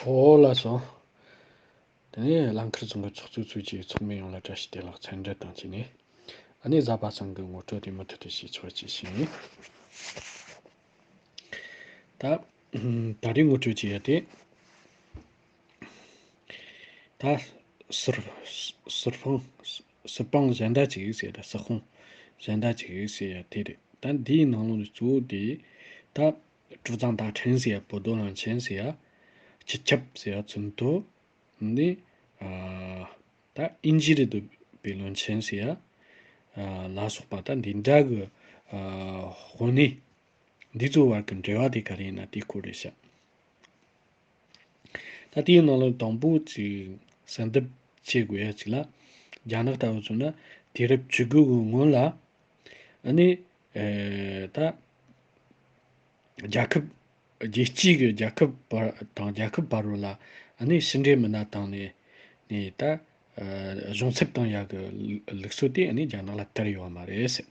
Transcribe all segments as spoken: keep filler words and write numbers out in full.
བོད་ལ་སོང་། དེ་ནས་རླངས་འཁོར་ཚོང་གི་ཚོགས་གཙོ་ཚོས་ཀྱི་ཚོགས་མི་ཡོངས་ལ་བཀྲ་ཤིས་བདེ་ལེགས་མཚན་འབྲེལ་དང་བཅས་ནས། ཨ་ནི་གཟའ་པ་སངས་ཀྱི་ངོ་སྤྲོད་དེ་མུ་མཐུད་དུ་བྱེད་ཆོག་ཅེས་བཤད་ཡིན། ད་ད་རེས་ངོ་སྤྲོད་བྱེད་ཡ་དེ། ད་ཟུར་ཟུར་ཕོང་ཟུར་ཕོང་གཞན་དག་ཅིག་ཟེར་ད་ཟུར་ཕོང་གཞན་དག་ཅིག་ཟེར་ཡ་དེ་རེད། ད་འདིའི་ནང་ལོགས་གཙོ་བོ་དེ་ད་ཀྲུའུ་ཙང་ཏ་ཁྲིན་ཟེར་ཡ། བོ་དོ་བློན་ཆེན་ཟེར་ཡ། སྤྱི་ཁྱབ་ཟེར་ཡ། ཚོན་མདོག་ནི་ཨ་ད་དབྱིན་ཇི་རེད་འདུག་པའི་བློན་ཆེན་ཟེར་ཡ་ཨ་ལ་སོགས་པ། ད་འདི་འདྲ་གི་ཨ་དཔོན་གནས་འདི་ཚོའི་བར་གྱི་འབྲེལ་བ་དེ་ག་རེ་ཡིན་ན་དེའི་སྐོར་རེད་ཤག་ད་དེའི་ནང་ལ་དང་པོ་ཅིག་གསལ་འདེབས་བྱེད་དགོས་ཡ་ཅིག་ལ། རྒྱ་ནག་ལྟ་བུ་བྱུང་ན་དུས་རབས་བཅུ་དགུ་གི་སྔོན་ལ་ཨ་ནི་ཨེ་ད་རྒྱལ་ཁབ་རྒྱལ་སྤྱིའི་གི་རྒྱལ་ཁབ་བར་དང་རྒྱལ་ཁབ་བར་རུ་ལ་ཨ་ནི་ཕྱི་འབྲེལ་མི་སྣ་བཏང་ནས་ནས་ད་ཨེ་གཞུང་ཚབ་བཏང་ཡ་གི་ལུགས་སྲོལ་དེ་ཨ་ནི་རྒྱ་ནག་ལ་དར་ཡོད་མ་རེད་ཟེར།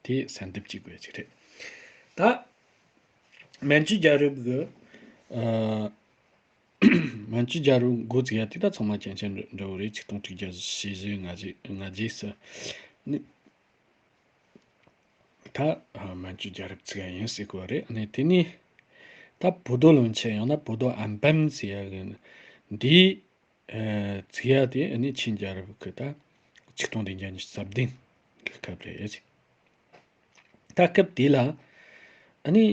དེ་གསལ་འདེབས་བྱེད་དགོས་ཅིག་རེད། ད་མན་ཇུ་རྒྱལ་རབས་ཀྱི་ཨ་མན་ཇུ་རྒྱལ་རབས་འགོ་བཙུགས་ཡ་དེ་ད་ཚང་མ་མཁྱེན་མཁྱེན་འདྲ་བོ་རེད། ཆིག་སྟོང་དྲུག་བརྒྱ་ཞེ་བཞི་ལྔ་བཞི་ལྔ་བརྒྱད་ཟེར་ནི་ད་ཨ་མན་ཇུ་རྒྱལ་རབས་བཙུགས་ཡ་ཡིན་ཟེར་གོ་རེད། ནི་དེ་ནི་ད་བོ་དོ་བློན་ཆེན་ཡང་ན་བོ་དོ་ཨན་པན་ཟེར་ཡ་གི་འདི་ཨ་བཙུགས་ཡ་དེ་ཨ་ནི་ཆིན་རྒྱལ་རབས་ཀྱི་ད་ཆིག་སྟོང་བདུན་བརྒྱ་ཉི་ཤུ་རྩ་བདུན་གི་སྐབས་རེད། ད་སྐབས་དེ་ལ་ཨ་ནི་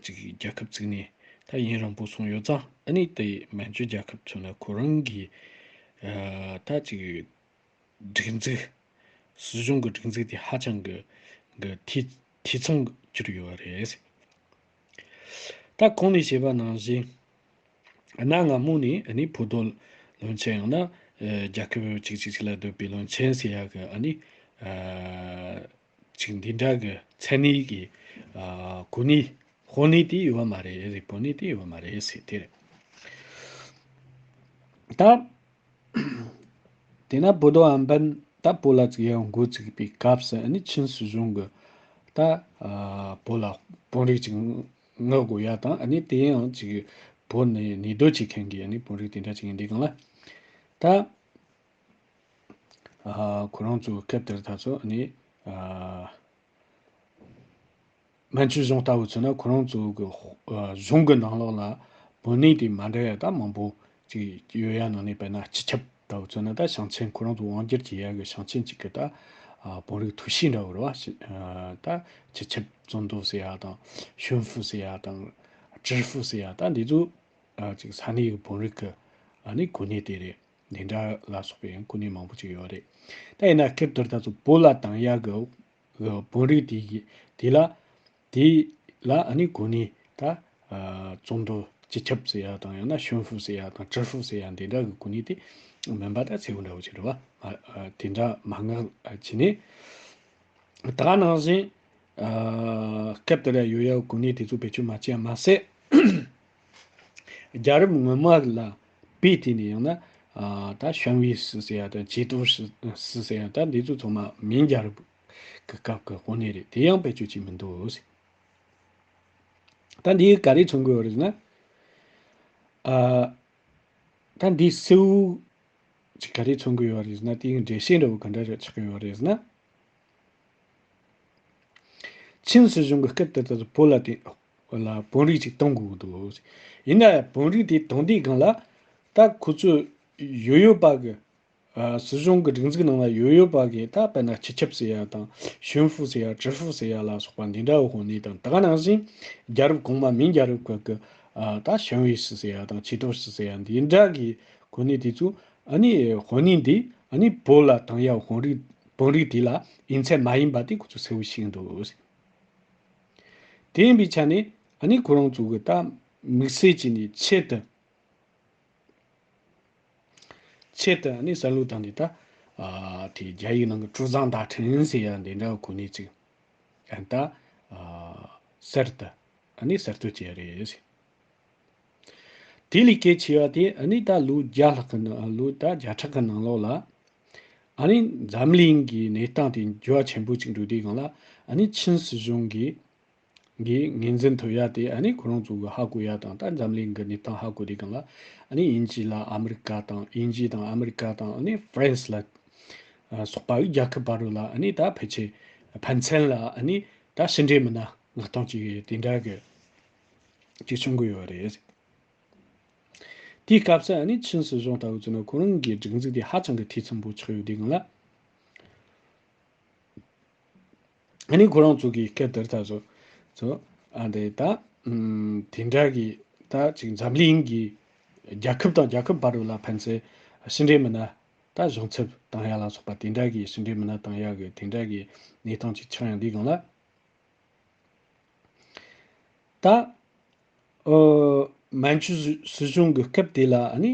ཅིག་རྒྱལ་ཁབ་བཙུགས་ནས་ད་ཡུན་རིང་པོ་སོང་ཡོད་ཙང་། ཨ་ནི་དེ་མན་ཇུ་རྒྱལ་ཁབ་མཚོན་ན་ཁོ་རང་གི་ཨ་ད་ཅིག་སྒྲིག་འཛུགས། སྲིད་གཞུང་གི་སྒྲིག་འཛུགས་དེ་ཧ་ཅང་གི་གི་འཐུས་འཐུས་ཚང་གི་གྱུར་ཡོད་རེད། ད་གོང་ནས་བཤད་པ་ནང་བཞིན། གནའ་སྔ་མོ་ནས་ཨ་ནི་བོ་དོ་བློན་ཆེན་ཡང་ན་ཨ་རྒྱལ་ཁབ་གཅིག་གཅིག་གཅིག་ལ་སྡོད་པའི་བློན་ཆེན་ཟེར་ཡ་གི་ཨ་ནི་ཨ་ཅིག་འདི་འདྲ་གི་མཚན་གནས་ཀྱི་ཨ་གོ་གནས་དཔོན་གནས་དེ་ཡོད་པ་མ་རེད། དཔོན་གནས་དེ་ཡོད་པ་མ་རེད་ཟེར་དེ་རེད། ད་དེ་ན་བོ་དོ་ཨན་པན་ད་བོད་ལ་བཙུགས་ཡ་འགོ་བཙུགས་པའི་སྐབས་སུ་ཨ་ནི་ཆིན་སྲིད་གཞུང་གི་ད་ཨ་བོད་ལ་དཔོན་རིགས་ཅིག་མངགས་དགོས་ཡ་དང་། ཨ་ནི་དེ་ཡང་ཅིག་བོད་ནས་གནས་སྡོད་བྱེད་མཁན་གྱི་ཨ་ནི་དཔོན་རིགས་དེ་འདྲ་ཅིག་ཡིན་དུས་སྒང་ལ། ད་ཨ་ཁོ་རང་ཚོ་སྐབས་དེར་ད་ཚོ་ཨ་ནི་ཨ་མན་ཇུ་གཞུང་ལྟ་བུ་མཚོན་ན་ཁོ་རང་ཚོ་གི་ཨ་གཞུང་གི་ནང་ལོགས་ལ་དཔོན་གནས་དེ་མ་འདྲ་ཡ་ད་མང་པོ་ཅིག་ཡོད་ཡ། ནང་ནས་དཔེར་ན་སྤྱི་ཁྱབ་ལྟ་བུ་མཚོན་ན་ད་ཞིང་ཆེན། ཁོ་རང་ཚོ་དབང་སྒྱུར་བྱེད་ཡ་གི་ཞིང་ཆེན་གཅིག་གི་ད་ཨ་དཔོན་རིགས་ཐོ་གཤིས་འདྲ་བོ་རེད་བ། ཨ་ད་སྤྱི་ཁྱབ་ཙུང་ཏུའུ་ཟེར་ཡ་དང་ཤོན་ཧྥུ་ཟེར་ཡ་དང་ཀྲི་ཧྥུ་ཟེར་ཡ། ད་འདི་ཚོ་ཨ་ཅིག་ས་གནས་ཀྱི་དཔོན་རིགས་ཀྱི་ཨ་ནི་གོ་གནས་དེ་རེད། འདི་འདྲ་ལ་སོགས་པའི་གོ་གནས་མང་པོ་ཅིག་ཡོད་རེད། ད་ཡིན་ན་སྐབས་དེར་ད་ཚོ་བོད་ལ་བཏང་ཡ་གི་གི་དཔོན་རིགས་དེ་གི་དེ་ལ་དེ་ལ་ཨ་ནི་གོ་གནས་ད་ཨ་ཙུང་ཏུའུ་སྤྱི་ཁྱབ་ཟེར་ཡ་དང་། ཡང་ན་ཤོན་ཧྥུ་ཟེར་ཡ་དང་། ཀྲི་ཧྥུ་ཟེར་ཡ། འདི་འདྲ་གི་གོ་གནས་དེ་མིན་པ་ད་གསལ་བོ་འདྲ་བོ་ཅིག་རེད་བ། ཨ་ཨ་དེ་འདྲ་མ་མངགས་བྱས་ནས། ད་ག་ནང་བཞིན་ཨ་སྐབས་དེར་ཡོད་ཡ་གོ་གནས་དེ་ཚོ་བེད་སྤྱོད་མ་བྱས་ཡ་མ་ཟད། རྒྱལ་རབས་སྔོན་མ་ལ་དཔེ་བལྟས་ནས་ཡང་ན་ཨ་ད་ཞོན་ཝེ་སི་ཟེར་ཡ་དང་ཅེ་ཏོ་སི་ཟེར་ཡ། ད་འདི་ཚོ་ཚང་མ་མིན་རྒྱལ་རབས་ཀྱི་སྐབས་ཀྱི་དཔོན་གནས་རེད། དེ་ཡང་བེད་སྤྱོད་བྱས་མི་འདུག་ཟེར། ད་འདི་ག་རེ་མཚོན་གྱི་ཡོད་རེད་ཟེར་ན། ཨ་ད་འདི་གསལ་བོ་ཅིག་ག་རེ་མཚོན་གྱི་ཡོད་རེད་ཟེར་ན། དེའི་འགྲེལ་བཤད་འདྲ་བོ་ག་འདྲ་རེ་ཆགས་ཀྱི་ཡོད་རེད་ཟེར་ན། ཆིན་སྲིད་གཞུང་གི་སྐབས་དེ་དག་ཏུ་བོད་ལ་དེ་ལ་དཔོན་རིགས་ཅིག་གཏོང་དགོས་ཀྱི་འདུག། ཡིན་ན་ཡང་དཔོན་རིགས་དེ་གཏོང་དུས་སྒང་ལ་ད་ཁོ་ཚོས་ཡོད་ཡོད་པ་གི་ཨ་སྲིད་གཞུང་གི་སྒྲིག་འཛུགས་ནང་ལ་ཡོད་ཡོད་པ་གི་ད་དཔེར་ན་སྤྱི་ཁྱབ་ཟེར་ཡ་དང་། ཤོན་ཧྥུ་ཟེར་ཡ། ཀྲི་ཧྥུ་ཟེར་ཡ་ལ་སོགས་པ་འདི་འདྲ་བོ་དཔོན་གནས་དང་། ད་ག་ནང་བཞིན་རྒྱལ་རབས་གོང་མ་མིན་རྒྱལ་རབས་སྐབས་ཀྱི་ཨ་ད་ཞོན་ཝེ་སི་ཟེར་ཡ་དང་། ཅེ་ཏོ་སི་ཟེར་ཡ། འདི་འདྲ་གི་གོ་གནས་དེ་ཚོ་ཨ་ནི་དཔོན་གནས་འདི་ཨ་ནི་བོད་ལ་བཏང་ཡ་དཔོན་རིགས་དཔོན་རིགས་དེ་ལ་ཡིན་ཚད་མ་ཡིན་པ་དེ་ཁོ་ཚོ་གསལ་བོ་ཤེས་ཀྱི་འདུག། དེ་ཡིན་པའི་ཆ་ནས་ཨ་ནི་ཁོ་རང་ཚོ་གི་ད་དམིགས་བསལ་གྱི་ནས་ཆེད་དུ། ཆེད་དུ་ཨ་ནི་བསམ་བློ་བཏང་ནས་ད་ཨ་དེ་རྒྱ་ཡིག་ནང་གི་ཀྲུའུ་ཙང་ཏ་ཁྲིན་ཟེར་ཡ་འདི་འདྲ་གོ་གནས་ཅིག་ཨ་ད་ཨ་གསར་དུ་ཨ་ནི་གསར་གཏོད་བྱས་རེད། དེ་ལས་གལ་ཆེ་བ་དེ་ཨ་ནི་ད་ལོ་བརྒྱ་ལྷག་གི་ནང་། ལོ་ད་བརྒྱ་ཕྲག་གི་ནང་ལོགས་ལ་ཨ་ནི་འཛམ་གླིང་གི་གནས་སྟངས་དེ་འགྱུར་བ་ཆེན་པོ་ཅིག་འགྲོ་དུས་སྒང་ལ། ཨ་ནི་ཆིན་སྲིད་གཞུང་གིས་ གི་ངོས་འཛིན་ཐོབ་ཡ་དེ་ཨ་ནི་ཁོ་རང་ཚོ་གི་ཧ་གོ་ཡ་དང་ད་འཛམ་གླིང་གི་གནས་སྟངས་ཧ་གོ་དུས་སྒང་ལ་ཨ་ནི་དབྱིན་ཇི་ལ་ཨ་མི་རི་ཀ་དང་དབྱིན་ཇི་དང་ཨ་མི་རི་ཀ་དང་ཨ་ནི་ཧྥ་རན་སི་ལ་ཨ་སོགས་པ་རྒྱལ་ཁབ་བར་ལ་ཨ་ནི་ད་ཕལ་ཆེར་ཕན་ཚུན་ལ་ཨ་ནི་ད་ཕྱི་འབྲེལ་མི་སྣ་མངགས་སྟངས་ཀྱི་དེ་འདྲ་གི་ཅིག་བྱུང་གི་ཡོད་རེད། དེའི་སྐབས་སུ་ཨ་ནི་ཆིན་སྲིད་གཞུང་ལྟ་བུ་ཚོ་ནི་ཁོ་རང་གི་སྒྲིག་འཛུགས་དེ་ཧ་ཅང་གི་འཐུས་ཚང་པོ་ཆགས་ཡོད་དུས་སྒང་ལ། ཨ་ནི་ཁོ་རང་ཚོ་གི་སྐད་དེར་ད་གཟོད་གཟོད་ཨ་འདི་ད་ཨམ་དེ་འདྲ་གི་ད་ཅིག་འཛམ་གླིང་གི་རྒྱལ་ཁབ་དང་རྒྱལ་ཁབ་བར་ལ་ཕན་ཚུན་ཕྱི་འབྲེལ་མི་སྣ་ད་གཞུང་ཚབ་བཏང་ཡ་ལ་སོགས་པ་དེ་འདྲ་གི་ཕྱི་འབྲེལ་མི་སྣ་བཏང་ཡ་གི་དེ་འདྲ་གི་གནས་སྟངས་ཅིག་ཆགས་ཡོང་དུས་སྒང་ལ། ད། ཨོ། མན་ཇུ་སྲིད་གཞུང་གི་སྐབས་དེ་ལ་ཨ་ནི་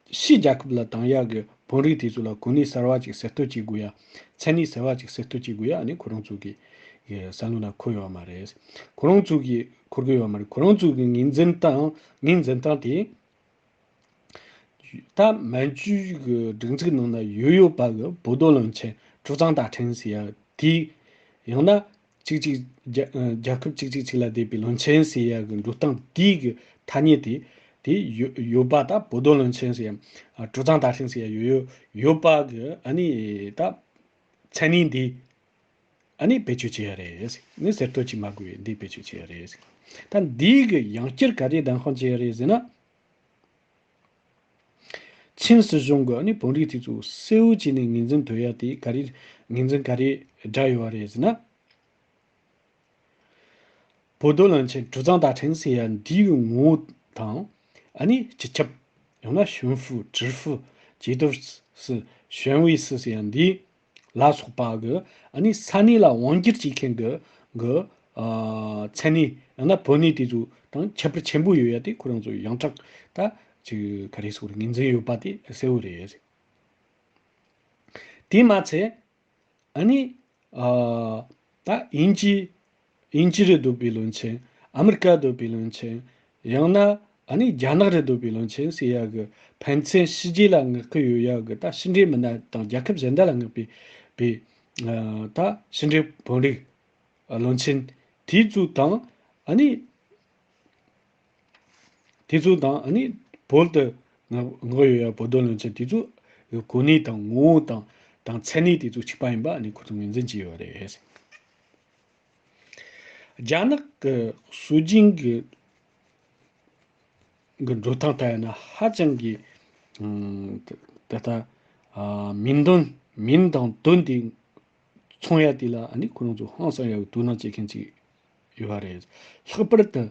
ཕྱིའི་རྒྱལ་ཁབ་ལ་བཏང་ཡག་གི་བོད་རིགས་དེ་ཚོ་ལ་གོ་གནས་གསར་བ་ཅིག་གསར་གཏོད་བྱེད་དགོས་ཡ། མཚན་གནས་གསར་བ་ཅིག་གསར་གཏོད་བྱེད་དགོས་ཡ་ཨ་ནི་ཁོ་རང་ཚོ་གི་གི་བསམ་བློ་ན་འཁོར་ཡོད་མ་རེད། ཁོ་རང་ཚོ་གི་འཁོར་གི་ཡོད་མ་རེད། ཁོ་རང་ཚོ་གི་ངོས་འཛིན་སྟངས་ངོས་འཛིན་སྟངས་དེ། ད་མན་ཇུ་གི་སྒྲིག་འཛུགས་ནང་ན་ཡོད་ཡོད་པ་གི་བོད་རྡོ་བློན་ཆེན་ཀྲུའུ་ཙང་ཏ་ཁྲེན་ཟེར་ཡ་དེ། ཡང་ན་གཅིག་གཅིག་རྒྱ་རྒྱལ་ཁབ་གཅིག་གཅིག་གཅིག་ལ་བསྡད་པའི་བློན་ཆེན་ཟེར་ཡ་གི་འགྲོ་སྟངས་དེ་གི་ཐ་སྙད་དེ་དེ་ཡོད་ཡོད་པ། ད་བོད་རྡོ་བློན་ཆེན་ཟེར་ཡ་ཀྲུའུ་ཙང་ཏ་ཁྲེན་ཟེར་ཡ་ཡོད་ཡོད་ཡོད་པ་གི་ཨ་ནི་ད་མཚན་གནས་འདི་ཨ་ནི་བེད་སྤྱོད་བྱེད་ཡ་རེད། ནི་གསར་གཏོད་བྱེད་མ་དགོས་པའི་འདི་བེད་སྤྱོད་བྱེད་ཡ་རེད། ད་འདི་གི་ཡང་བསྐྱར་ག་རེ་གདམ་ག་བྱེད་ཡ་རེད་ཟེར་ན། ཆིན་སྲིད་གཞུང་གིས་ཨ་ནི་བོད་རིགས་དེ་ཚོ་གསལ་བོ་བྱས་ནས་ངོས་འཛིན་ཐོབ་ཡ་དེ་ག་རེ་ངོས་འཛིན་ག་རེ་བསྒྲགས་ཡོད་པ་རེད་ཟེར་ན། བོད་རྡོ་བློན་ཆེན་ཀྲུའུ་ཙང་ཏ་ཁྲེན་ཟེར་ཡ་འདི་གི་ངོ་བོ་དང་ཨ་ནི་སྤྱི་ཁྱབ་ཡང་ན་巡抚 知府 节度使 选委使 ཟེར་ཡ་འདི། ལ་སོགས་པ་གི་ཨ་ནི་ས་གནས་ལ་དབང་སྒྱུར་བྱེད་མཁན་གི་གི་ཨ་མཚན་གནས་ཡང་ན་བོད་གནས་དེ་ཚོ་དང་ཁྱད་པར་ཆེན་པོ་ཡོད་ཡ་དེ་ཁོ་རང་ཚོ་ཡང་དག་ད་ཅིག་ག་རེ་ཟེར་དགོས་རེད། ངོས་འཛིན་ཡོད་པ་དེ་གསལ་བོ་རེད། དེ་མ་ཚད་ཨ་ནི་ཨ་ད་དབྱིན་ཇི་དབྱིན་ཇི་རུ་སྡོད་པའི་བློན་ཆེན། ཨ་མི་རི་ཀ་སྡོད་པའི་བློན་ཆེན། ཡང་ན་ཨ་ནི་རྒྱ་ནག་རུ་སྡོད་པའི་བློན་ཆེན་ཟེར་ཡ་གི་ཕན་ཚུན་ཕྱི་རྒྱལ་ལ་མངགས་ཀྱི་ཡོད་ཡ་གི་ད་ཕྱི་འབྲེལ་མི་སྣ་དང་རྒྱལ་ཁབ་གཞན་དག་ལ་མངགས་པའི་པའི་ཨ་ད་ཕྱི་འབྲེལ་བོད་རིགས་བློན་ཆེན་དེ་ཚོ་དང་ཨ་ནི་དེ་ཚོ་དང་ཨ་ནི་བོད་དུ་མངགས་མངགས་ཡོད་ཡ་བོད་དོན་བློན་ཆེན་དེ་ཚོ་གི་གོ་གནས་དང་ངོ་བོ་དང་དང་མཚན་གནས་དེ་ཚོ་གཅིག་པ་ཡིན་པ་ཨ་ནི་ཁོ་ཚོ་ངོས་འཛིན་བྱས་ཡོད་རེད། རྒྱ་ནག་གི་སྲོལ་རྒྱུན་གྱི་གི་འགྲོ་སྟངས་ལྟར་ན་ཧ་ཅང་གི་ཨམ་ད་ད་ལྟ་ཨ་མིང་དོན་མིང་དང་དོན་དེ་མཚུངས་ཡ་དེ་ལ་ཨ་ནི་ཁོ་རང་ཚོ་ཧང་སང་ཡ་གི་དོ་སྣང་བྱེད་མཁན་ཅིག་ཡོད་པ་རེད། ལྷག་པར་དུ་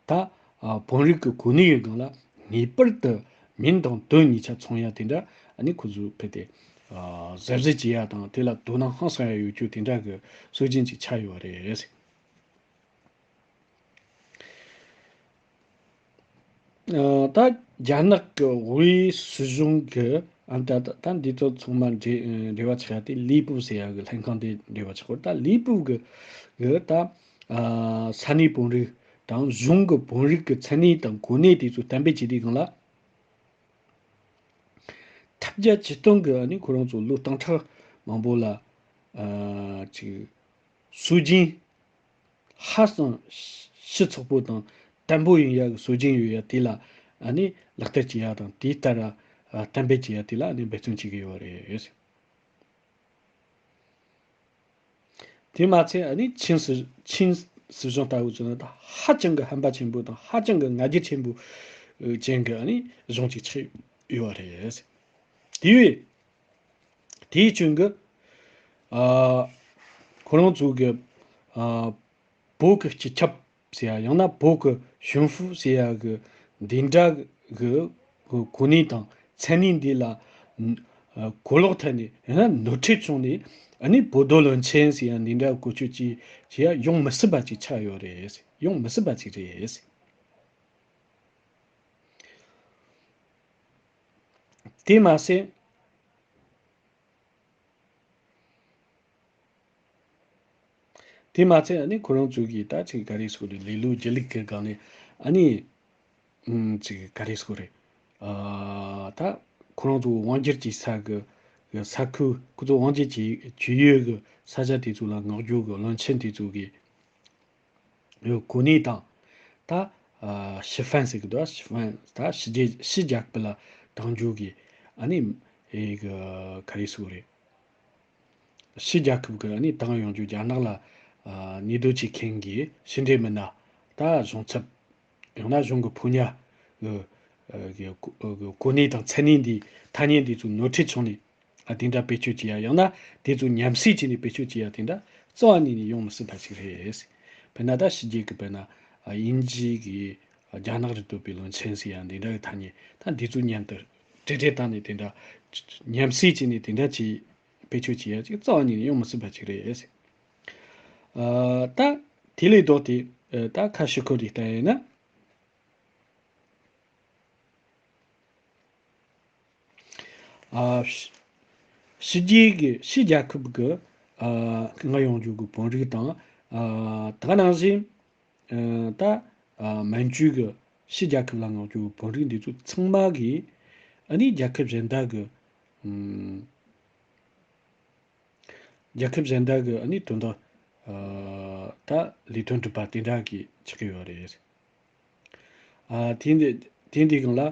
ད་ཨ་བོད་རིགས་ཀྱི་གོ་གནས་ཡོད་སྒང་ལ་ངེས་པར་དུ་མིང་དང་དོན་གཉིས་ཆ་མཚུངས་ཡ་དེ་འདྲ་ཨ་ནི་ཁོ་ཚོས་ཕེ་སྟེ་ཨ་གཟབ་གཟབ་བྱེད་ཡ་དང་དེ་ལ་དོ་སྣང་ཧང་སང་ཡ་ཡོད་རྒྱུ་དེ་འདྲ་གི་སྲོལ་རྒྱུན་ཅིག་ཆགས་ཡོད་པ་རེད། ཨ་ད་རྒྱ་ནག་གི་དབུས་སྲིད་གཞུང་གི་ཨ་ད་ད་ད་འདི་ཚོ་ཚང་མ་འབྲེལ་འབྲེལ་བ་ཆགས་ཏེ་ལི་པུའུ་ཟེར་ཡ་གི་ལྷན་ཁང་དེ་འབྲེལ་བ་ཆགས་པར། ད་ལི་པུའུ་གི་གི་ད་ཨ་ས་གནས་བོད་རིགས་དང་གཞུང་གི་བོད་རིགས་ཀྱི་མཚན་གནས་དང་གོ་གནས་དེ་ཚོ་གཏན་འབེབས་བྱེད་དུས་སྒང་ལ། ཐབས་བརྒྱ་ཇུས་སྟོང་གི་ཨ་ནི་ཁོ་རང་ཚོ་ལོ་སྟོང་ཕྲག་མང་པོ་ལ་ཨ་ཅིག་སྲོལ་རྒྱུན་ཧ་ཅང་སྤྱི་ཚོགས་པོ་དང་བརྟན་པོ་ཡིན་ཡ་གི་སྲོལ་རྒྱུན་ཡོད་ཡ་དེ་ལ་ཨ་ནི་ལག་བསྟར་བྱེད་ཡ་དང་དེ་ལྟར་ཨ་གཏན་འབེབས་བྱེད་ཡ་དེ་ལ་ཨ་ནི་འབད་བརྩོན་བྱེད་ཀྱི་ཡོད་རེད། དེ་མ་ཚད་ཨ་ནི་ཆིན་སྲིད་ཆིན་སྲིད་གཞུང་ལྟ་བུ་ཚོ་ནི་ད་ཧ་ཅང་གི་ཧམ་པ་ཆེན་པོ་དང་ཧ་ཅང་གི་ང་རྒྱལ་ཆེན་པོ་ཅན་གྱི་ཨ་ནི་གཞུང་ཅིག་ཆགས་ཡོད་པ་རེད། དེ་བས་དེའི་རྐྱེན་གྱིས་ཨ་ཁོ་རང་ཚོ་གི་ཨ་བོད་ཀྱི་སྤྱི་ཁྱབ་ཟེར་ཡ་ཡང་ན་བོད་ཀྱི་巡抚 ཟེར་ཡ་གི་འདི་འདྲ་གི་གོ་གནས་དང་མཚན་གནས་འདི་ལ་གོ་ལོག་ཐད་ནས་ཡང་ན་ནོར་འཁྲུལ་བྱུང་ནས་ཨ་ནི་བོད་རྡོ་བློན་ཆེན་ཟེར་ཡ་འདི་འདྲ་བཀོལ་སྤྱོད་ཅིག་བྱེད་ཡ་ཡོང་མི་སྲིད་པ་ཅིག་ཆགས་ཡོད་རེད། ཡོང་མི་སྲིད་པ་ཅིག་རེད། དེ་མ་ཟད། དེ་མ་ཚད་ཨ་ནི་ཁོ་རང་ཚོ་གིས་ད་ཅིག་ག་རེ་ཟེར་དགོས་རེད། ལེ་ལོ་སྒྱིད་ལུག་གི་སྒང་ནས་ཨ་ནི་ཨུམ་ཅིག་ག་རེ་ཟེར་དགོས་རེད། ཨ་ད་ཁོ་རང་ཚོ་དབང་སྒྱུར་གྱི་ས་གི་གི་ས་ཁུལ་ཁོ་ཚོ་དབང་སྒྱུར་གྱི་ཇུས་ཡོད་གི་ས་ཆ་དེ་ཚོ་ལ་མངགས་རྒྱུ་གི་བློན་ཆེན་དེ་ཚོ་གིས་ གོ་གནས་དང་། ད་ཨ་ཕྱི་དཔོན་ཟེར་གི་འདུག་ཕྱི་དཔོན་ད་ཕྱི་རྒྱལ་ཕྱི་རྒྱལ་ཁབ་ལ་བཏང་རྒྱུ་གི་ཨ་ནི་ཨེ་གི་ག་རེ་ཟེར་དགོས་རེད། ཕྱི་རྒྱལ་ཁབ་ཀྱི་ཨ་ནི་བཏང་ཡོང་རྒྱུ། རྒྱ་ནག་ལ་ཨ་གནས་སྡོད་བྱེད་མཁན་གྱི་ཕྱི་འབྲེལ་མི་སྣ། ད་གཞུང་ཚབ། ཡང་ན་གཞུང་གི་ཕོ་ཉ་གི་ཨ་གི་གོ་གནས་དང་མཚན་གནས་འདི་ཐ་སྙད་འདི་ཚོ་ནོར་འཁྲུལ་བྱུང་ནས། ཨ་དེ་འདྲ་བེད་སྤྱོད་བྱེད་ཡ། ཡང་ན་དེ་ཚོ་ཉམས་སྲིད་བྱས་ནས་བེད་སྤྱོད་བྱེད་ཡ། དེ་འདྲ་རྩ་བ་ཉིད་ནས་ཡོང་མི་སྲིད་པ་ཞིག་རེད། དཔེར་ན་ད་ཕྱི་རྒྱལ་གྱི་དཔེར་ན་ཨ་དབྱིན་ཇི་གི་རྒྱ་ནག་རུ་སྡོད་པའི་བློན་ཆེན་ཟེར་ཡ་འདི་འདྲ་གི་ཐ་སྙད། ད་འདི་ཚོ་མཉམ་དུ་འདྲེས་འདྲེས་བཏང་ནས། དེ་འདྲ་ཉམས་སྲིད་བྱས་ནས་དེ་འདྲ་བྱས་བེད་སྤྱོད་བྱེད་ཡ་ཅིག་རྩ་བ་ཉིད་ནས་ཡོང་མི་སྲིད་པ་ཅིག་རེད། ཨ་ད་དེ་ལས་ལྡོག་སྟེ་ཨ་ད་ཁ་ཕྱིར་འཁོར་རེ་བལྟ་ཡིན་ན། ཨ་ཕྱི་ཕྱི་རྒྱལ་གྱི་ཕྱི་རྒྱལ་ཁབ་ཀྱི་ཨ་ང་ཡོང་རྒྱུ་གི་དཔོན་རིགས་དང་། ཨ་ད་ག་ནང་བཞིན་ཨ་ད་ཨ་མན་ཇུ་གི་ཕྱི་རྒྱལ་ཁབ་ལ་ཡོང་རྒྱུ་གི་དཔོན་རིགས་འདི་ཚོ་ཚང་མ་གིས་ཨ་ནི་རྒྱལ་ཁབ་གཞན་དག་གི་ཨམ། རྒྱལ་ཁབ་གཞན་དག་གི་ཨ་ནི་དོན་དག་ཨ་ད་ལས་དོན་སྒྲུབ་པ་དེ་འདྲ་གི་ཆགས་ཀྱི་ཡོད་རེད། ཨ་དེ་འདི་དེ་འདི་སྒང་ལ་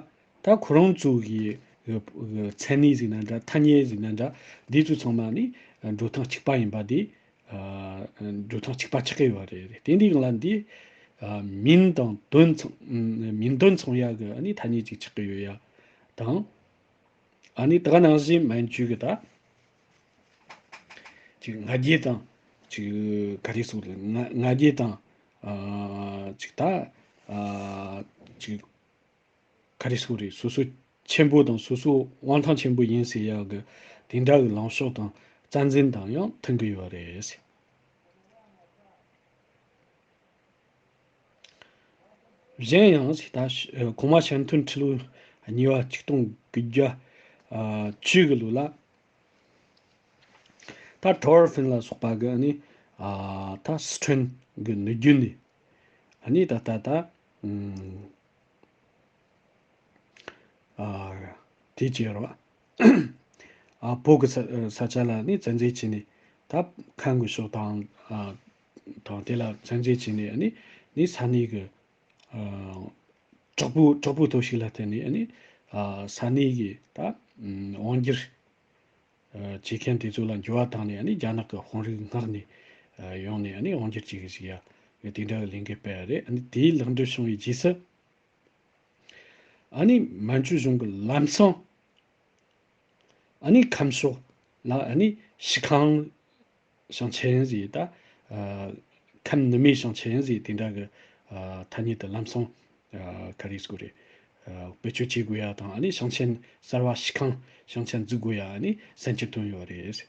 ད་ཁོ་རང་ཚོ་གི་གི་མཚན་གནས་ཟེར་ན་འདྲ། ཐ་སྙད་ཟེར་ན་འདྲ། འདི་ཚོ་ཚང་མ་ནི་འགྲོ་སྟངས་གཅིག་པ་ཡིན་པ་འདི། ཨ་འགྲོ་སྟངས་གཅིག་པ་ཆགས་ཀྱི་ཡོད་རེད། དེ་འདི་སྒང་ལ་འདི་ཨ་མིང་དང་དོན་ཚང་མིང་དོན་མཚུངས་ཡ་གི་ཨ་ནི་ཐ་སྙད་ཅིག་ཆགས་ཀྱི་ཡོད་ཡ་དང་། ཨ་ནི་ད་ག་ནང་བཞིན་མན་ཇུ་གི་ད་ཅིག་ང་རྒྱལ་དང་། ཅིག་ག་རེ་ཟེར་དགོས་རེད། ང་ང་རྒྱལ་དང་། ཨ་ཅིག་ད་ཨ་ཅིག་ག་རེ་ཟེར་དགོས་རེད། སོ་སོ་ཆེན་པོ་དང་སོ་སོ་དབང་ཐང་ཆེན་པོ་ཡིན་ཟེར་ཡག་གི་དེ་འདྲ་གི་ལངས་ཕྱོགས་དང་རྩ་འཛིན་དང་ཡང་མཐུན་གི་ཡོད་རེད། གཞན་ཡང་ད་གོང་མ་ཤན་ཐུན་ཁྲི་ལོ་གཉིས་པ་ཆིག་སྟོང་དགུ་བརྒྱ་བཅུ་གི་ལོ་ལ། ད་ཐོར་ཧྥིན་ལ་སོགས་པ་གི་ཨ་ནི་ཨ་ད་སི་ཁྲོན་གི་ནུབ་རྒྱུད་ནས་ཨ་ནི་ད་ད་ད་ཨ་དེ་བྱས་རོགས། ཨ་བོད་གི་ས་ས་ཆ་ལ་ནི་བཙན་འཛུལ་བྱས་ནས། ད་ཁམས་གི་ཕྱོགས་དང་ཨ་དང་དེ་ལ་བཙན་འཛུལ་བྱས་ནས། ཨ་ནི་ནི་ས་གནས་གི་ཨ་དྲག་པོའི་དྲག་པོའི་སྟོབས་ཤུགས་ལ་བརྟེན་ནས། ཨ་ནི་ཨ་ས་གནས་ཀྱི་ད་དབང་སྒྱུར་ཨ་བྱེད་མཁན་དེ་ཚོ་ལ་འགྱུར་བ་བཏང་ནས། ཨ་ནི་རྒྱ་ནག་གི་དཔོན་རིགས་མངགས་ནས་ཨ་ཡོང་ནས། ཨ་ནི་དབང་སྒྱུར་བྱེད་གི་བཅུག་ཡ་དེ་འདྲ་གི་ལས་འགུལ་སྤེལ་བ་རེད། ཨ་ནི་དེའི་ལེགས་འགྲུབ་བྱུང་བའི་རྗེས་སུ། ཨ་ནི་མན་ཇུ་གཞུང་གི་ལམ་སང་ཨ་ནི་ཁམས་ཕྱོགས་ལ་ཨ་ནི་ཞི་ཁང་ཞིང་ཆེན་ཟེར། ད་ཨ་ཁམས་ནུབ་མའི་ཞིང་ཆེན་ཟེར། དེ་འདྲ་གི་ཨ་ཐ་སྙད་དེ་ལམ་སང་ཨ་ག་རེ་ཟེར་དགོས་རེད། ཨ་བེད་སྤྱོད་བྱེད་དགོས་ཡ་དང་། ཨ་ནི་ཞིང་ཆེན་གསར་བ་ཞི་ཁང་ཞིང་ཆེན་འཛུགས་དགོས་ཡ་ཨ་ནི་གསན་རྒྱུ་བཏོན་ཡོད་རེད།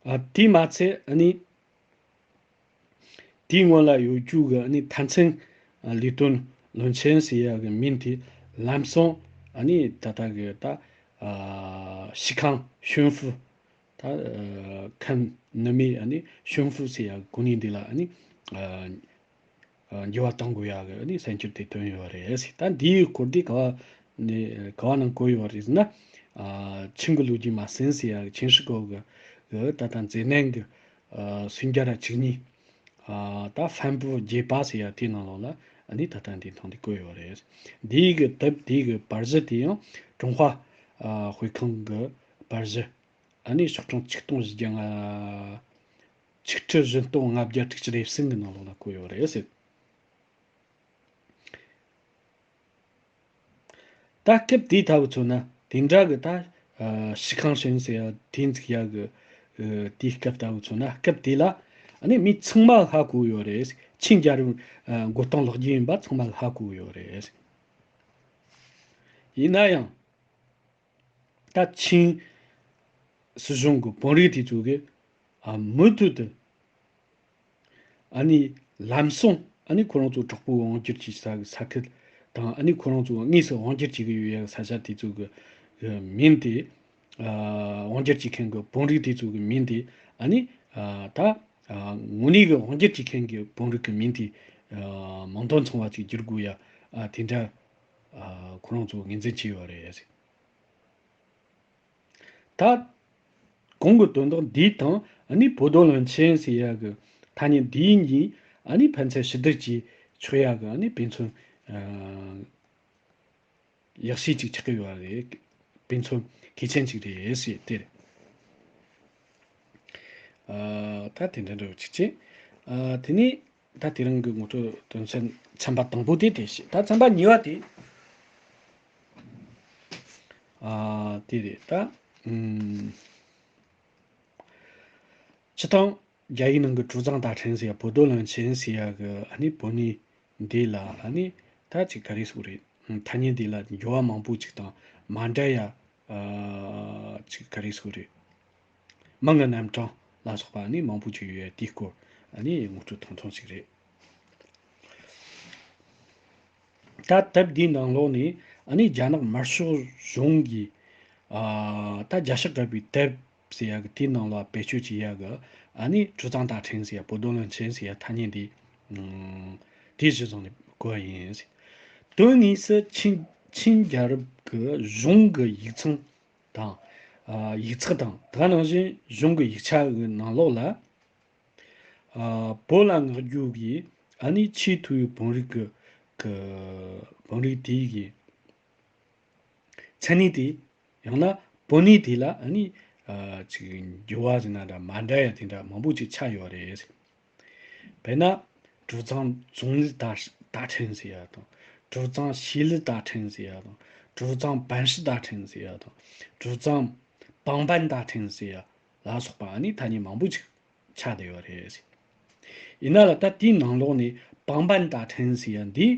ཨ་དེས་མ་ཚད་ཨ་ནི་དེའི་སྔོན་ལ་ཡོད་རྒྱུ་གི་ཨ་ནི་ཐའེ་ཚན་ལས་དོན་བློན་ཆེན་ཟེར་ཡ་གི་མིང་དེ་ལམ་སང་ཨ་ནི་ད་ལྟ་གི་ད་ཨ་ཞི་ཁང་ཤོན་ཧྥུ། ད་ཨ་ཁམས་ནུབ་མའི་ཨ་ནི་ཤོན་ཧྥུ་ཟེར་ཡ་གི་གོ་གནས་འདི་ལ་ཨ་ནི་ཨ་འགྱུར་བ་གཏོང་དགོས་ཡག་གི་ཨ་ནི་གསར་འགྱུར་དེ་བཏོན་ཡོད་རེད། ད་འདིའི་སྐོར་འདི་ག་བ་ནས་ག་བ་ནང་བཀོད་ཡོད་རེད་ཟེར་ན། ཨ་ཆིང་གི་ལོ་རྒྱུས་མ་ཟིན་ཟེར་ཡག་ཆིང་ཧྲི་ཀོ་གི་གི་ད་ལྟ་མཛེས་གནོན་གི་ཨ་སུམ་བརྒྱ་ར་བཅུ་གཉིས། ཨ་ད་ཧྥན་པོ་རྒྱས་པ་ཟེར་ཡག་དེའི་ནང་ལོགས་ལ་ཨ་ནི་ད་ལྟ་འདི་ཐོག་འདི་བཀོད་ཡོད་རེད། འདིའི་གི་དེབ་འདིའི་གི་པར་གཞི་དེ་ཡང་ཀྲུང་ཧྭ་ཨ་དཔེ་ཁང་གི་པར་གཞི། ཨ་ནི་ཤོག་གྲངས་ཆིག་སྟོང་བཞི་བརྒྱ་ལྔ། ཆིག་ཁྲི་བཞི་སྟོང་ལྔ་བརྒྱ་དྲུག་ཅུ་རེ་གསུམ་གི་ནང་ལོགས་ལ་བཀོད་ཡོད་རེད་ཟེར། ད་སྐབས་དེའི་ཐབས་མཚོན་ན་དེ་འདྲ་གི་ད་ཨ་ཞི་ཁང་ཞིང་ཟེར་ཡ་དེ་འཛུགས་ཡ་གི་ཨ་དེའི་སྐབས་ལྟ་བུ་མཚོན་ན། སྐབས་དེ་ལ་ཨ་ནི་མི་ཚང་མ་ཧ་གོ་ཡོད་རེད། ཆིང་རྒྱལ་རབས་ཨ་འགོ་སྟངས་ལོག་རྒྱུ་ཡིན་པ་ཚང་མ་ཧ་གོ་ཡོད་རེད། ཡིན་ན་ཡང་། ད་ཆིང་སྲིད་གཞུང་གི་དཔོན་རིགས་དེ་ཚོ་གིས་ཨ་མུ་མཐུད་དུ་ཨ་ནི་ལམ་སང་ཨ་ནི་ཁོ་རང་ཚོ་དྲག་པོའི་དབང་སྒྱུར་གྱི་ས་ས་ཁུལ་དང་། ཨ་ནི་ཁོ་རང་ཚོ་དངོས་སུ་དབང་སྒྱུར་བྱེད་ཀྱི་ཡོད་ཡ་ས་ཆ་དེ་ཚོ་གི་གི་མིང་དེ་ཨ་དབང་སྒྱུར་བྱེད་མཁན་གྱི་དཔོན་རིགས་དེ་ཚོ་གི་མིང་དེ་ཨ་ནི་ཨ་ད་ཨ་དངོས་གནས་ཀྱི་དབང་སྒྱུར་བྱེད་མཁན་གྱི་དཔོན་རིགས་ཀྱི་མིང་དེ་ཨ་མིང་དོན་མཚུངས་པ་ཅིག་བསྒྱུར་དགོས་ཡ་ཨ་དེ་འདྲ་ཨ་ཁོ་རང་ཚོ་ངོས་འཛིན་བྱས་ཡོད་རེད། ད་གོང་གི་དོན་དག་འདི་དང་ཨ་ནི་བོད་དོན་བློན་ཆེན་ཟེར་ཡ་གི་ ཐ་སྙད་འདིའི་གཉིས་ཨ་ནི་ཕན་ཚུན་ཕྱི་བསྡུར་གྱིས་ཆོག་ཡག་གི་ཨ་ནི་དཔེ་མཚོན་ཡག་ཤོས་ཅིག་ཆགས་ཀྱི་ཡོད་རེད། དཔེ་མཚོན་གལ་ཆེན་ཅིག་རེད་ཟེར་དེ་རེད། ཨ། ད་དེ་འདྲ་འདྲ་བོ་ཅིག་བྱས། ཨ། དེ་ནས་ད་དེ་རིང་གི་ངོ་སྤྲོད་དོན་ཚན་ཚན་པ་དང་པོ་དེ་དེ་བྱས། ད་ཚན་པ་གཉིས་པ་དེ། ཨ། དེ་རེད་ད། ཨུམ། སྤྱིར་བཏང་རྒྱ་ཡིག་ནང་གི་གྲུ་གཙང་དག་ཕྲན་ཟེར་ཡ། 不同人称 ཟེར་ཡ་གི་ཨ་ནི་བོད་ནས་འདི་ལ་ཨ་ནི་ད་ཅིག་ག་རེ་ཟེར་དགོས་རེད། ཐ་སྙད་འདི་ལ་འགྱུར་བ་མང་པོ་ཅིག་དང་མ་འདྲ་ཡ། ཨ། ཅིག་ག་རེ་ཟེར་དགོས་རེད། མིང་གི་རྣམ་གྲངས་ལ་སོགས་པ་ཨ་ནི་མང་པོ་ཅིག་ཡོད་ཡ། དེའི་སྐོར་ཨ་ནི་ངོ་སྤྲོད་ཐུང་ཐུང་ཅིག་རེད། ད་དེབ་འདིའི་ནང་ལོགས་ནས་ཨ་ནི་རྒྱ་ནག་དམར་ཤོག་གཞུང་གིས། ཨ། ད་རྒྱ་ཤག་བཀབ་པའི་དེབ་ཟེར་ཡ་གི་དེའི་ནང་ལ་བེད་སྤྱོད་བྱེད་ཡ་གི་ཨ་ནི་གྲུ་གཙང་དག་ཕྲན་ཟེར་ཡ། 不同人称 ཟེར་ཡ་ཐ་སྙད་འདི། ཨུམ། དེའི་གཞི་བཟུང་ནས་བཀོད་པ་ཡིན། དོན་དངོས་སུ་ཆིན་ཆིན་རྒྱལ་རབས་ཀྱི་གཞུང་གི་ཡིག་ཚང་དང་། ཨ། ཡིག་ཚགས་དང་དེ་ནང་བཞིན་གཞུང་གི་ཡིག་ཆ་གི་ནང་ལོགས་ལ། ཨ། བོད་ལ་མངགས་རྒྱུ་གི་ཨ་ནི་ཆེས་མཐོའི་དཔོན་རིགས་ཀྱི་ཀྱི་དཔོན་རིགས་དེའི་གི་མཚན་གནས་དེ། ཡང་ན་དཔོན་གནས་དེ་ལ་ཨ་ནི། ཨ། ཅིག་འགྱུར་བ་ཟེར་ན་འདྲ་མ་འདྲ་ཡ་དེ་འདྲ་མང་པོ་ཅིག་ཆགས་ཡོད་རེད། དཔེར་ན། 主张总理大大臣 ཟེར་ཡ་དང་། 主张西理大臣 ཟེར་ཡ་དང་། 主张办事大臣 ཟེར་ཡ་དང་། 主张帮办大臣 ཟེར་ཡ་ལ་སོགས་པ་ཨ་ནི་ཐ་སྙད་མང་པོ་ཅིག་ཆགས་བསྡད་ཡོད་རེད། ཡིན་ན་ལ་ད་དེའི་ནང་ལོགས་ནས་帮办大臣 ཟེར་ཡ་འདི་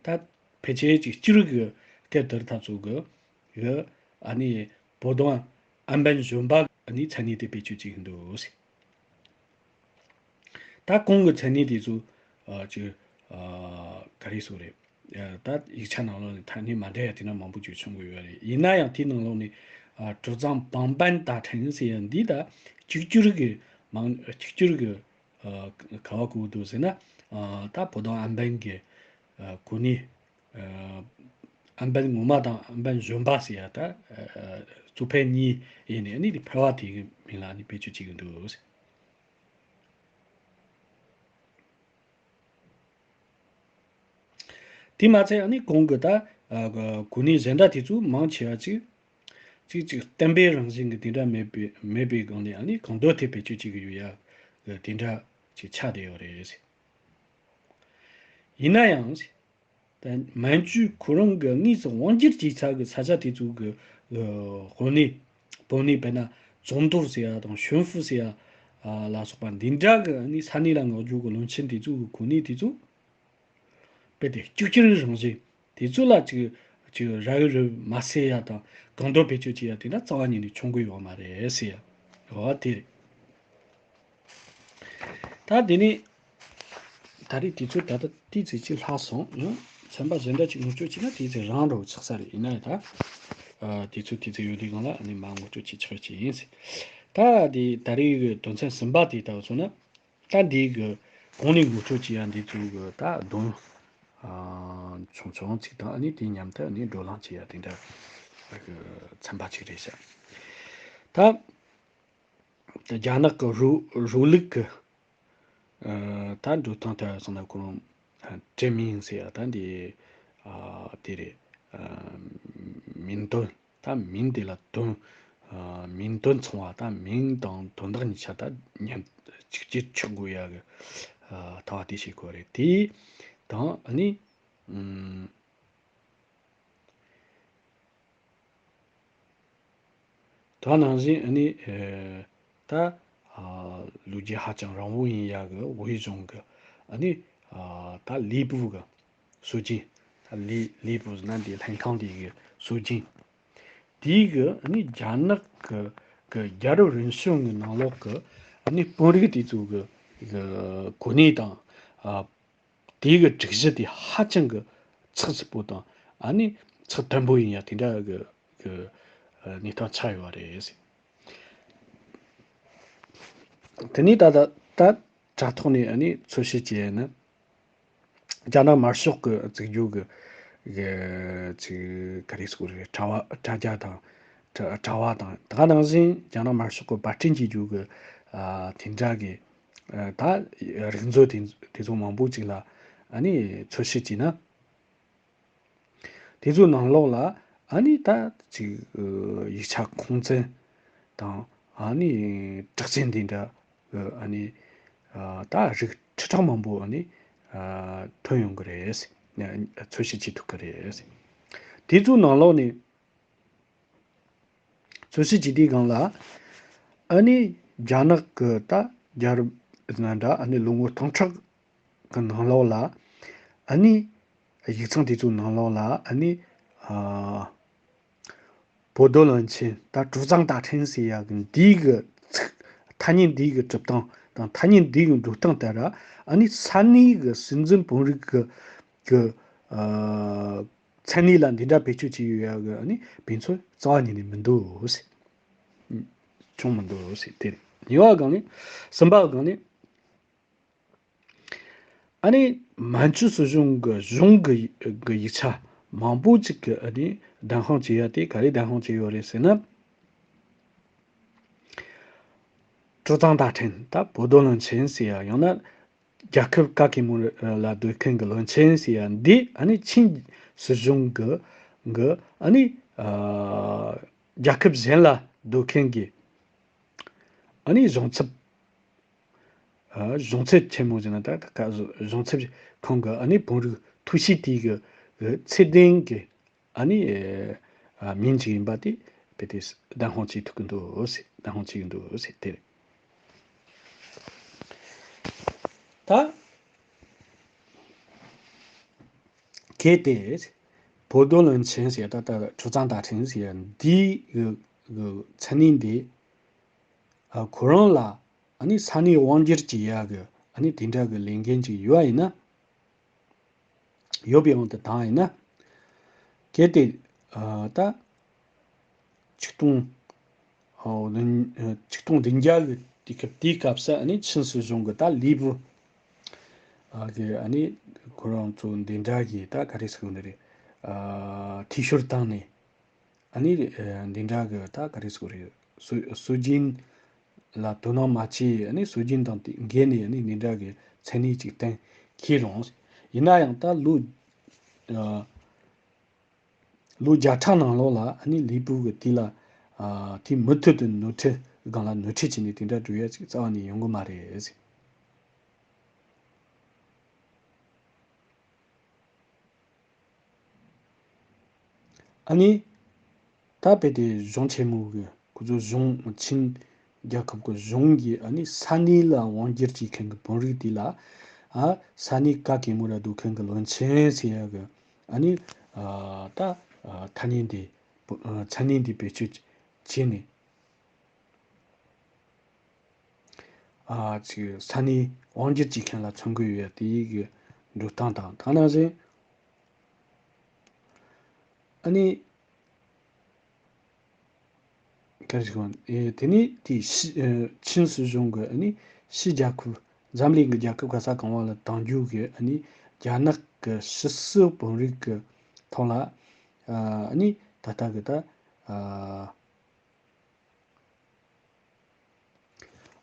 ད་ཕལ་ཆེར་ཅིག་སྤྱིར་གྱི་སྐད་བསྡུར་ཐབས་ཚུལ་གྱི་གི་ཨ་ནི་བོ་དོང་ཨན་པན་གཞོན་པ་ཨ་ནི་མཚན་གནས་དེ་བེད་སྤྱོད་བྱེད་ཀྱི་འདུག། ད་གོང་གི་མཚན་གནས་དེ་ཚོ། ཨ། ཅིག་ཨ། ག་རེ་ཟེར་རེད། ཨ། ད་ཡིག་ཆ་ནང་ལོགས་ནས་ཐ་སྙད་མ་འདྲ་ཡ་དེ་འདྲ་མང་པོ་ཅིག་བྱུང་གི་ཡོད་རེད། ཡིན་ན་ཡང་དེའི་ནང་ལོགས་ནས། ཨ། 主张帮办大臣 ཟེར་ཡ་འདི་ད་གཅིག་གྱུར་གྱི་མང་གཅིག་གྱུར་གྱི། ཨ། ག་བ་གོ་འདུག་ཟེར་ན། ཨ། ད་བོ་དོང་ཨན་པན་གྱི། ཨ། གོ་གནས། ཨ། ཨན་པན་ངོ་མ་དང་ཨན་པན་གཞོན་པ་ཟེར་ཡ་ད། ཨ། གཙོ་ཕལ་གཉིས་ཡིན་ནས་ཨ་ནི་དེ་ཕལ་བ་དེ་གི་མིང་ལ་ཨ་ནི་བེད་སྤྱོད་བྱེད་ཀྱི་འདུག། དེ་མ་ཚད་ཨ་ནི་གོང་གི་ད། ཨ། གོ་གནས་གཞན་དག་དེ་ཚོ་མང་ཆེ་བ་ཅིག་ཅིག་ཅིག་བསྟན་པའི་རང་བཞིན་གྱི་དེ་འདྲ་མེད་པའི་མེད་པའི་སྒང་ནས་ཨ་ནི་གང་འདོད་དེ་བེད་སྤྱོད་བྱེད་ཀྱི་ཡོད་ཡ་གི་དེ་འདྲ་ཅིག་ཆགས་བསྡད་ཡོད་རེད། ཡིན་ན་ཡང་། ད་མན་ཇུ་ཁོ་རང་གི་དངོས་སུ་དབང་སྒྱུར་བྱས་ཚར་གི་ས་ཆ་དེ་ཚོ་གི་དཔོན་གནས་དཔོན་གནས་དཔེར་ན་总督 ཟེར་ཡ་དང་巡抚 ཟེར་ཡ་ལ་སོགས་པ་འདི་འདྲ་གི་ཨ་ནི་ས་གནས་ལ་མངགས་རྒྱུ་གི་བློན་ཆེན་དེ་ཚོ་གི་གོ་གནས་དེ་ཚོ་རྦད་དེ་གཅིག་གྱུར་རང་བཞིན་དེ་ཚོ་ལ་ཅིག་ཅིག་ར་ཡོད་རེད་མ་ཟེར་ཡ་དང་གང་འདོད་བེད་སྤྱོད་བྱེད་ཡ་དེ་འདྲ་རྩ་བ་ཉིད་ནས་བྱུང་གི་ཡོད་མ་རེད་ཟེར་ཡ། འོ་དེ་རེད། ད་དེ་ནས་ད་རེས་དུས་ཚོད་ད་ལྟ་ཏོག་ཙམ་ཅིག་ལྷག་སོང་། ཡང་ཚན་པ་གཞན་འདྲ་ཅིག་ངོ་སྤྲོད་བྱས་ན་ཏོག་ཙམ་རིང་འགྲོ་ཆགས་ས་རེད། ཡིན་ན་ཡང་ད། ཨ། དུས་ཚོད་ཏོག་ཙམ་ཡོད་དུས་སྒང་ལ་ཨ་ནི་མར་ངོ་སྤྲོད་བྱེད་ཆོག་ཅིག་ཡིན། ད་དེ་ད་རེས་ཀྱི་དོན་ཚན་གསུམ་པ་དེ་ལྟ་བུ་སོང་ན། ད་འདི་གི་གོང་ནས་ངོ་སྤྲོད་བྱེད་ཡ་འདི་ཚོ་གི་ད་དོན། ཨ། ཆུང་ཆུང་ཅིག་དང་ཨ་ནི་དེ་མཉམ་དུ་ཨ་ནི་བགྲོ་གླེང་བྱེད་ཡ་དེ་འདྲ་གི་ཚན་པ་ཅིག་རེད་ཤག། ད། རྒྱ་ནག་གི་རུ་རུ་ལུགས་ཀྱི། ཨ། ད་འགྲོ་སྟངས་ལྟར་སོང་ན་ཁོ་རང་། ཨ། 殖民 ཟེར་ཡ་ད་འདི། ཨ། དེ་རེད། ཨ། 民盾 ད་民 དེ་ལ་盾 ཨ། 民盾 མཚུངས་པ་ད་民 དང་དོན་དག་གཉིས་ཆ་ད་མཉམ་གཅིག་གཅིག་ཆགས་དགོས་ཡ་གི། ཨ། ལྟ་བ་དེ་ཞིག་གོ་རེད། དེ་དང་ཨ་ནི། ཨུམ། ད་ནང་བཞིན་ཨ་ནི། ཨེ། ད། ཨ། ལོ་རྒྱུས་ཧ་ཅང་རིང་པོ་ཡིན་ཡ་གི་ཝེ་གཞུང་གི་ཨ་ནི། ཨ། ད་ལི་པུའུ་གི་སྲོལ་རྒྱུན། ད་ལི་ལི་པུའུ་ཟེར་ན་འདི་ལྷན་ཁང་དེ་གི་སྲོལ་རྒྱུན། དེའི་གི་ཨ་ནི་རྒྱ་ནག་གི་གི་རྒྱལ་རབས་རིམ་བྱོན་གི་ནང་ལོགས་གི་ཨ་ནི་དཔོན་རིགས་དེ་ཚོ་གི་གི་གོ་གནས་དང་། ཨ། དེའི་གི་སྒྲིག་གཞི་དེ་ཧ་ཅང་གི་ཚགས་ཚུད་པོ་དང་ཨ་ནི་ཚགས་དམ་པོ་ཡིན་ཡ་དེ་འདྲ་གི་གི་གནས་སྟངས་ཆགས་ཡོད་རེད། དེ་ནས་ད་ད་ད་དྲ་ཐོག་ནས་ཨ་ནི་འཚོལ་ཞིབ་བྱས་ན། རྒྱ་ནག་དམར་ཤོག་གི་བཙུགས་རྒྱུ་གི་གི་ཅིག་ག་རེ་ཟེར་དགོས་རེད། དྲ་བ་དྲ་རྒྱ་དང་དྲ་དྲ་བ་དང་། ད་ག་ནང་བཞིན་རྒྱ་ནག་དམར་ཤོག་གི་པར་སྐྲུན་བྱེད་རྒྱུ་གི། ཨ། དེ་འདྲ་གི་ ཨ་ད་རིག་མཛོད་དེ་དེ་ཚོ་མང་པོ་ཅིག་ལ་ཨ་ནི་འཚོལ་ཞིབ་བྱས་ན། དེ་ཚོའི་ནང་ལོགས་ལ་ཨ་ནི་ད་ཅིག་ཡིག་ཆ་ཁུངས་བཙན་དང་ཨ་ནི་གྲགས་ཅན་དེ་འདྲ་གི་ཨ་ནི་ཨ་ད་རིགས་ཁྲི་ཕྲག་མང་པོ་ཨ་ནི་ཨ་ཐོན་ཡོང་གི་རེད། འཚོལ་ཞིབ་བྱེད་ཐུབ་ཀྱི་རེད། དེ་ཚོའི་ནང་ལོགས་ནས། འཚོལ་ཞིབ་བྱེད་དུས་སྒང་ལ། ཨ་ནི་རྒྱ་ནག་གི་ད་རྒྱལ་རབས་ན་འདྲ་ཨ་ནི་ལོ་ངོ་སྟོང་ཕྲག་གི་ནང་ལོགས་ལ། ཨ་ནི་ཡིག་ཚང་དེ་ཚོའི་ནང་ལོགས་ལ་ཨ་ནི་ཨ་བོ་རྡོ་བློན་ཆེན་ད་ཀྲུའུ་ཙང་ད་ཁྲེན་ཟེར་ཡག་གི་འདི་གི་ཚིག་ཐ་སྙད་འདི་གི་གྲུབ་སྟངས་དང་ཐ་སྙད་འདི་གི་འགྲོ་སྟངས་ལྟར་ཨ་ནི་ས་གནས་གི་སྲིད་འཛིན་དཔོན་རིགས་གི་གི་ཨ། མཚན་གནས་ལ་འདི་འདྲ་བེད་སྤྱོད་བྱས་ཡོད་ཡ་གི་ཨ་ནི་དཔེ་མཚོན་རྩ་བ་ཉིད་ནས་མི་འདུག་ཟེར། བྱུང་མི་འདུག་ཟེར་དེ་རེད། གཉིས་པ་སྒང་ནས། གསུམ་པ་སྒང་ནས། ཨ་ནི་མན་ཇུ་སྲིད་གཞུང་གི་གཞུང་གི་གི་ཡིག་ཆ་མང་པོ་ཅིག་གི་ཨ་ནི་བདེན་དཔང་བྱས་ཡ་དེ་ག་རེ་བདེན་དཔང་བྱས་ཡོད་རེད་ཟེར་ན། ཀྲུའུ་ཙང་ད་ཁྲེན་ད་བོ་རྡོ་བློན་ཆེན་ཟེར་ཡ་ཡང་ན། རྒྱལ་ཁབ་ག་གེ་མོ་ལ་སྡོད་མཁན་གྱི་བློན་ཆེན་ཟེར་ཡ་འདི་ཨ་ནི་ཆིན་སྲིད་གཞུང་གི་གི་ཨ་ནི་ཨ་རྒྱལ་ཁབ་གཞན་ལ་སྡོད་མཁན་གྱི་ཨ་ནི་གཞུང་ཚབ་ཨ་གཞུང་ཚབ་ཆེན་མོ་ཟེར་ན་ད་ད་ག་གཞུང་ཚབ་ཁང་གི་ཨ་ནི་དཔོན་རིགས་ཐུགས་གཤིས་དེ་གི་གི་ཚད་ལྡན་གྱི་ཨ་ནི་ཨ་མིང་ཅིག་ཡིན་པ་དེ་དཔེ་དེ་བདེན་དཔང་བྱེད་ཐུབ་ཀྱི་འདུག་ཟེར། བདེན་དཔང་བྱེད་ཀྱི་འདུག་ཟེར་དེ་རེད། ད་གལ་ཏེ་བོད་རྡོ་བློན་ཆེན་ཟེར་ད་ལྟ་གྲུབ་ཚང་ད་ཕྲན་ཟེར་འདིའི་གི་གི་མཚན་གནས་འདི་ཨ་ཁོ་རང་ལ་ཨ་ནི་ས་གནས་དབང་སྒྱུར་གྱི་ཡ་གི་ཨ་ནི་དེ་འདྲ་གི་ལས་འགན་ཅིག་ཡོད་པ་ཡིན་ན། ཡོད་པའི་དབང་དུ་བཏང་ཡིན་ན། གལ་ཏེ་ཨ་ད་ཆིག་སྟོང་ཨ་བདུན་ཨ་ཆིག་སྟོང་བདུན་བརྒྱ་གི་དུས་སྐབས་དེའི་སྐབས་སུ་ཨ་ནི་ཆིན་སྲིད་གཞུང་གི་ད་ལུས་པོ་ཨ་གི་ཨ་ནི་ཁོ་རང་ཚོ་འདི་འདྲ་གི་ད་ག་རེ་ཟེར་དགོས་ནི་རེད། ཨ་འཐུས་ཤོར་བཏང་ནས། ཨ་ནི་ཨ་འདི་འདྲ་གི་ད་ག་རེ་ཟེར་དགོས་རེད། སྲོལ་སྲོལ་རྒྱུན་ལ་དོ་སྣང་མ་བྱས། ཨ་ནི་སྲོལ་རྒྱུན་དང་དེ་འགལ་ནས་ཨ་ནི་འདི་འདྲ་གི་མཚན་གནས་ཅིག་བསྟན་ཁྱེར་རུང་། ཡིན་ན་ཡང་ད་ལོ་ཨ་ལོ་བརྒྱ་ཕྲག་ནང་ལོགས་ལ་ཨ་ནི་ལུས་པོ་གི་དུས་ལ་ཨ་དེ་མུ་མཐུད་དུ་ནོར་འཁྲུལ་སྒང་ལ་ནོར་འཁྲུལ་བྱས་ནས་དེ་འདྲ་འགྲོ་ཡ་ཅིག་རྩ་བ་ནས་ཡོང་གི་མ་རེད། ཨ་ནི། ད་དཔེ་དེ་གཞུང་ཆེན་མོ་གི་ཁོ་ཚོ་གཞུང་ཆིན་རྒྱལ་ཁབ་ཀྱི་གཞུང་གིས་ཨ་ནི་ས་གནས་ལ་དབང་སྒྱུར་བྱེད་མཁན་གྱི་དཔོན་རིགས་དེ་ལ་ཨ་ས་གནས་ག་གེ་མོ་ར་སྡོད་མཁན་གྱི་བློན་ཆེན་ཟེར་ཡ་གི་ཨ་ནི་ཨ་ད་ཨ་ཐ་སྙད་འདི་ཨ་མཚན་གནས་འདི་བེད་སྤྱོད་བྱས་ནས། ཨ་ཅིག་ས་གནས་དབང་སྒྱུར་བྱེད་མཁན་ལ་མཚོན་གྱི་ཡོད་ཡ་དེ་ཡི་གི་འགྲོ་སྟངས་དང་ཐ་ན་བཞིན་ཨ་ནི་ག་རེ་ཞིག་ཨེ་དེ་ནི་དེ་ཕྱི་ཨེ་ཆིན་སྲིད་གཞུང་གི་ཨ་ནི་ཕྱི་རྒྱལ་ཁབ་འཛམ་གླིང་གི་རྒྱལ་ཁབ་ག་ས་གང་བ་ལ་དང་རྒྱུ་གི་ཨ་ནི་རྒྱ་ནག་གི་ཕྱི་སྲིད་དཔོན་རིགས་ཀྱི་ཐོག་ལ་ཨ་ནི་ད་ལྟ་གི་ད་ཨ།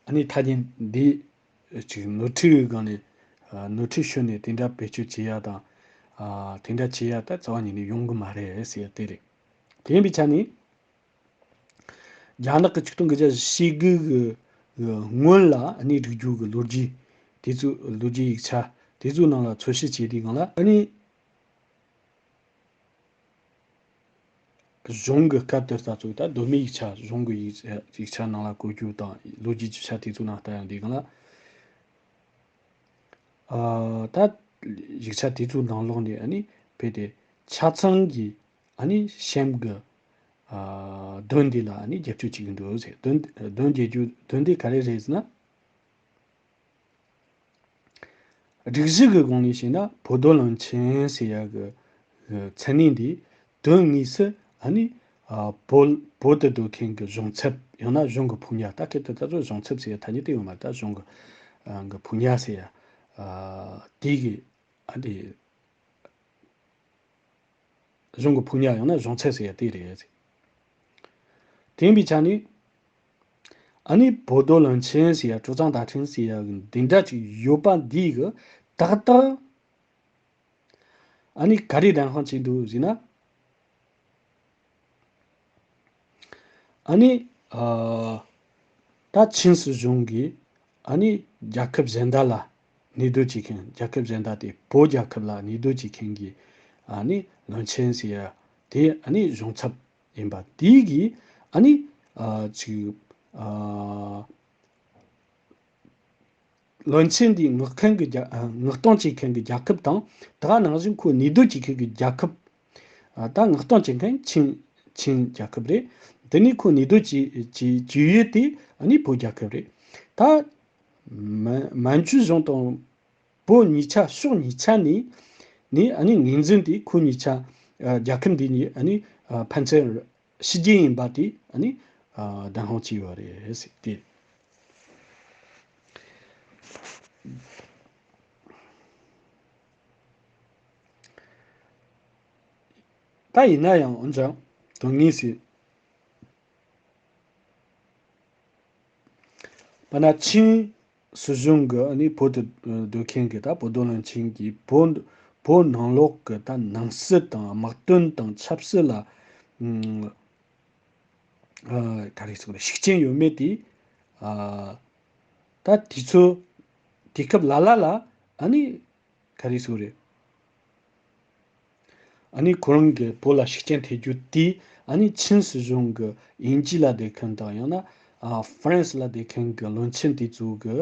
ཨ་ནི་ཐ་སྙད་འདི་ཅིག་ནོར་འཁྲུལ་གི་སྒང་ནས་ཨ་ནོར་འཁྲུལ་ཤོར་ནས་དེ་འདྲ་བེད་སྤྱོད་བྱེད་ཡ་དང་ཨ་དེ་འདྲ་བྱེད་ཡ་ད་རྩ་བ་ཉིད་ནས་ཡོང་གི་མ་རེད་ཟེར་ཡ་དེ་རེད། དེ་ཡིན་པའི་ཆ་ནས་རྒྱ་ནག་གི་ཆིག་སྟོང་དགུ་བརྒྱ་ཞེ་དགུ་གི་གི་སྔོན་ལ་ཨ་ནི་བསྒྲིགས་རྒྱུ་གི་ལོ་རྒྱུས་དེ་ཚོ་ལོ་རྒྱུས་ཡིག་ཆ་དེ་ཚོའི་ནང་ལ་འཚོལ་ཞིབ་བྱས་དུས་སྒང་ལ་ཨ་ནི། གཞུང་གི་སྐབས་དེར་ད་ཚོ་ད་གདོད་མའི་ཡིག་ཆ་གཞུང་གི་ཡིག་ཡིག་ཆ་ནང་ལ་བཀོད་རྒྱུ་དང་ལོ་རྒྱུས་ཀྱི་ཆ་དེ་ཚོ་ནང་ལྟ་ཡང་འདི་གང་ལ། ཨ་ད་ཡིག་ཆ་དེ་ཚོའི་ནང་ལོགས་ནས་ཨ་ནི་དཔེ་དེ་ཆ་ཚང་གི་ཨ་ནི་གཤམ་གི་ཨ་དོན་འདི་ལ་ཨ་ནི་རྒྱབ་སྐྱོར་བྱེད་ཀྱི་འདུག་ཟེར། དོན་དོན་རྒྱབ་སྐྱོར་དོན་དེ་ག་རེ་རེད་ཟེར་ན། སྒྲིག་གཞི་གི་སྒང་ནས་བཤད་ན་བོད་རྡོར་བློན་ཆེན་ཟེར་ཡ་གི་གི་མཚན་གནས་འདི་དོན་དངོས་སུ་ཨ་ནི་ཨ་བོད་བོད་དུ་སྡོད་མཁན་གྱི་གཞུང་ཚབ་ཡང་ན་གཞུང་གི་ཕོ་ཉ། ད་སྐད་དུ་ད་ཚོ་གཞུང་ཚབ་ཟེར་ཡ་ཐ་སྙད་དེ་ཡོད་མ་རེད། ད་གཞུང་གི་ཨ་གི་ཕོ་ཉ་ཟེར་ཡ་ཨ་དེ་གི་ཨ་དེ། གཞུང་གི་ཕོ་ཉ་ཡང་ན་གཞུང་ཚབ་ཟེར་ཡ་དེ་རེད། དེ་ཡིན་པའི་ཆ་ནས། ཨ་ནི་བོད་རྡོ་བློན་ཆེན་ཟེར་ཡ་ཀྲུའུ་ཙང་ཏ་ཁྲིན་ཟེར་ཡ་འདི་འདྲ་ཅིག་ཡོད་པ་འདི་གི་ཏག་ཏག་ཨ་ནི་ག་རེ་བདེན་དཔང་བྱས་འདུག་ཟེར་ན། ཨ་ནི་ཨ་ད་ཆིན་སྲིད་གཞུང་གིས་ཨ་ནི་རྒྱལ་ཁབ་གཞན་དག་ལ་གནས་སྡོད་བྱེད་མཁན། རྒྱལ་ཁབ་གཞན་དག་དེ་བོད་རྒྱལ་ཁབ་ལ་གནས་སྡོད་བྱེད་མཁན་གྱི་ཨ་ནི་བློན་ཆེན་ཟེར་ཡ་དེ་ཨ་ནི་གཞུང་ཚབ་ཡིན་པ་དེ་གིས་ཨ་ནི་ཨ་ཅིག་ཨ། བློན་ཆེན་འདིས་མངགས་མཁན་གྱི་རྒྱལ་ཨ་མངགས་གཏོང་བྱེད་མཁན་གྱི་རྒྱལ་ཁབ་དང་། ད་ག་ནང་བཞིན་ཁོ་གནས་སྡོད་བྱེད་མཁན་གྱི་རྒྱལ་ཁབ། ཨ་ད་མངགས་གཏོང་བྱེད་མཁན་ཆིན་ཆིན་རྒྱལ་ཁབ་རེད། དེ་ནས་ཁོ་གནས་སྡོད་བྱེད་བྱེད་བྱེད་ཡུལ་དེ་ཨ་ནི་བོད་རྒྱལ་ཁབ་རེད། ད་མན་མན་ཇུ་གཞུང་དང་བོད་གཉིས་ཆ་ཕྱོགས་གཉིས་ཆ་ནས་ནས་ཨ་ནི་ངོས་འཛིན་དེ་ཁོ་གཉིས་ཆ་ཨ་རྒྱལ་ཁབ་འདི་གཉིས་ཨ་ནི་ཨ་ཕན་ཚུན་ཕྱི་རྒྱལ་ཡིན་པ་དེ་ཨ་ནི་ཨ་བདེན་དཔང་བྱས་ཡོད་རེད་ཟེར་ཏེ། ད་ཡིན་ན་ཡང་འོན་ཀྱང་དོན་དངོས་སུ་པ་ན་ཆིན་སྲིད་གཞུང་གི་ཨ་ནི་བོད་དུ་སྡོད་མཁན་གྱི་ད་བོད་རྡོ་བློན་ཆེན་གྱིས་བོད་བོད་ནང་ལོགས་ཀྱི་ད་ནང་སྲིད་དང་དམག་དོན་དང་ཆབ་སྲིད་ལ་ཨ་ག་རེ་ཟེར་དགོས་རེད། ཤུགས་རྐྱེན་ཡོད་མེད་དེ་ཨ་ད་དུས་ཚོད་དུས་སྐབས་ལ་ལ་ལ་ཨ་ནི་ག་རེ་ཟེར་དགོས་རེད། ཨ་ནི་ཁོ་རང་གིས་བོད་ལ་ཤུགས་རྐྱེན་ཐེབས་རྒྱུ་དེ་ཨ་ནི་ཆིན་སྲིད་གཞུང་གི་དབྱིན་ཇི་ལ་བསྡད་མཁན་དང་ཡང་ན་ཨ་ཧྥ་རན་སི་ལ་བསྡད་མཁན་གྱི་བློན་ཆེན་དེ་ཚོ་གི་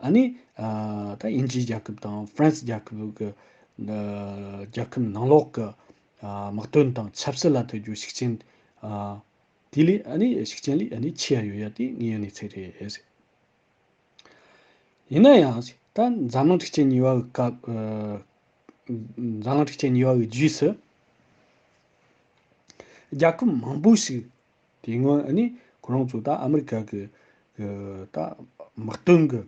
ཨ་ནི་ཨ་ད་དབྱིན་ཇིའི་རྒྱལ་ཁབ་དང་ཧྥ་རན་སི་རྒྱལ་ཁབ་གི་ཨ་རྒྱལ་ཁབ་ནང་ལོགས་ཀྱི་ཨ་དམག་དོན་དང་ཆབ་སྲིད་ལ་ཐེབས་རྒྱུ་ཤུགས་རྐྱེན་ཨ་དེ་ལས་ཨ་ནི་ཤུགས་རྐྱེན་ལས་ཨ་ནི་ཆེ་ཡ་ཡོད་ཡ་དེ་དངོས་ཡོད་གནས་ཚུལ་རེད། ཡིན་ན་ཡང་ད་འཛམ་གླིང་འཁྲུག་ཆེན་གཉིས་པ་གི་སྐབས་ཨ་འཛམ་གླིང་འཁྲུག་ཆེན་གཉིས་པ་གི་རྗེས་སུ་རྒྱལ་ཁབ་མང་པོ་ཞིག་དེ་སྔོན་ཨ་ནི་ཁོ་རང་ཚོ་ད་ཨ་མི་རི་ཀ་གི་གི་ད་དམག་དོན་གི་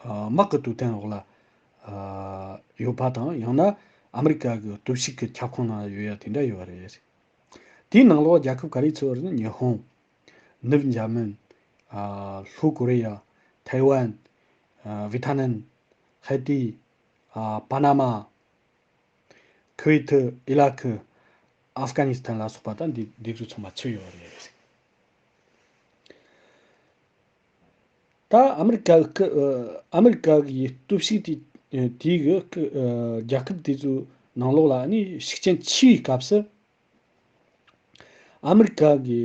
ཨ་དམག་གི་དོན་རྐྱེན་འོག་ལ་ཨ་ཡོད་པ་དང་། ཡང་ན་ཨ་མི་རི་ཀ་གི་སྟོབས་ཤུགས་ཀྱི་ཁྱབ་ཁོངས་ནང་ཡོད་ཡ་དེ་འདྲ་ཡོད་རེད། དེའི་ནང་ལོགས་རྒྱལ་ཁབ་ག་རེ་ཚོ་རེད་ན། ཉི་ཧོང་། ནུབ་འཇར་མན། ཨ་ལྷོ་ཀོ་རི་ཡ། ཐའེ་ཝན། ཨ་ཝེ་ཐ་ནམ། ཧེ་ཏི། ཨ་པ་ན་མ། ཁུ་ཝེ་ཐི། ཨི་རག་ཨབ་གྷ་ནི་སི་ཐན་ལ་སོགས་པ་དང་འདི་འདི་ཚོ་ཚང་མ་ཚུད་ཡོད་རེད། ད་ཨ་མི་རི་ཀ་གི་ཨ་མི་རི་ཀ་གི་སྟོབས་ཤུགས་དེ་དེའི་གི་རྒྱལ་ཁབ་དེ་ཚོའི་ནང་ལོགས་ལ་ནི་ཤུགས་རྐྱེན་ཆེ་བའི་སྐབས་སུ། ཨ་མི་རི་ཀ་གི་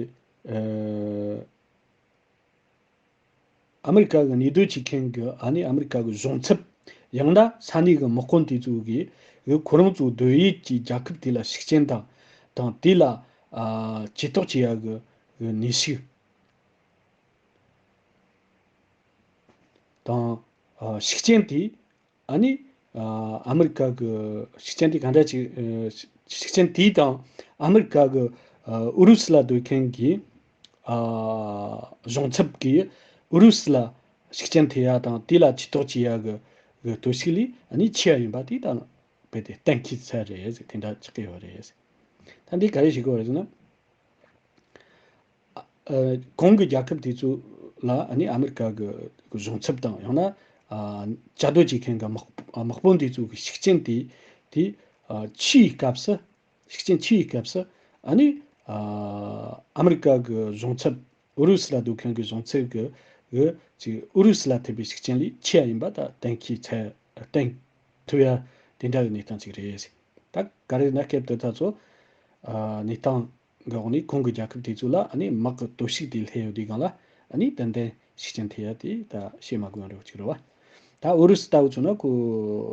ཨ་ཨ་མི་རི་ཀ་གི་གནས་སྡོད་བྱེད་མཁན་གྱི་ཨ་ནི་ཨ་མི་རི་ཀ་གི་གཞུང་ཚབ། ཡང་ན་ས་གནས་ཀྱི་དམག་དཔོན་དེ་ཚོ་གིས་ཁོ་རང་ཚོ་སྡོད་ཡུལ་གྱི་རྒྱལ་ཁབ་དེ་ལ་ཤུགས་རྐྱེན་དང་དང་དེ་ལ་ཨ་ཇུས་གཏོགས་བྱེད་ཡ་གི་གནས་ཤུགས་དང་ཨ་ཤུགས་རྐྱེན་དེ། ཨ་ནི་ཨ་ཨ་མི་རི་ཀ་གི་ཤུགས་རྐྱེན་དེ་ག་འདྲ་ཅིག་ཨ་ཤུགས་རྐྱེན་དེ་དང་ཨ་མི་རི་ཀ་གི་ཨ་ཨུ་རུ་སུ་ལ་སྡོད་མཁན་གྱི་ཨ་གཞུང་ཚབ་ཀྱིས་ཨུ་རུ་སུ་ལ་ཤུགས་རྐྱེན་ཐེབས་ཡ་དང་དེ་ལ་ཇུས་གཏོགས་བྱེད་ཡ་གི་གི་སྟོབས་ཤུགས་ལས་ཨ་ནི་ཆེ་བ་ཡིན་པ་དེ་ད་རྦད་དེ་གཏན་འཁེལ་ཚར་རེད་ཟེར། དེ་འདྲ་ཆགས་ཀྱི་ཡོད་རེད་ཟེར། ད་འདི་ག་རེ་ཞིག་གོ་རེད་ཟེར་ན། ཨ་གོང་གི་རྒྱལ་ཁབ་དེ་ཚོ་ལ་ཨ་ནི་ཨ་མི་རི་ཀ་གི་གཞུང་ཚབ་དང་ཡང་ན་ཨ་བཅའ་སྡོད་བྱེད་མཁན་གྱི་དམག་དམག་དཔོན་དེ་ཚོ་གི་ཤུགས་རྐྱེན་དེ་དེ་ཨ་ཆེ་བའི་སྐབས་སུ། ཤུགས་རྐྱེན་ཆེ་བའི་སྐབས་སུ་ཨ་ནི་ཨ་ཨ་མི་རི་ཀ་གི་གཞུང་ཚབ། ཨུ་རུ་སུ་ལ་སྡོད་མཁན་གྱི་གཞུང་ཚབ་ཀྱི་གི་ཅིག་ཨུ་རུ་སུ་ལ་ཐེབས་པའི་ཤུགས་རྐྱེན་ལས་ཆེ་བ་ཡིན་པ་ད་གཏན་འཁེལ་ཚར། གཏན་ཐུབ་ཡ་དེ་འདྲ་གི་གནས་སྟངས་ཅིག་རེད། ད་ག་རེ་ན་སྐབས་དེ་ད་ཚོ་ཨ་གནས་སྟངས་གི་འོག་ནས་གོང་གི་རྒྱལ་ཁབ་དེ་ཚོ་ལ་ཨ་ནི་དམག་གི་སྟོབས་ཤུགས་དེ་སླེབས་ཡོད་དུས་སྒང་ལ་ཨ་ནི་ཏན་ཏན་ཤུགས་རྐྱེན་ཐེབས་ཡ་དེ་ད་བཤད་མ་དགོས་ཡ་འདྲ་བོ་ཅིག་རེད་བ། ད་ཨུ་རུ་སུ་ལྟ་བུ་བྱུང་ན་ཁོ་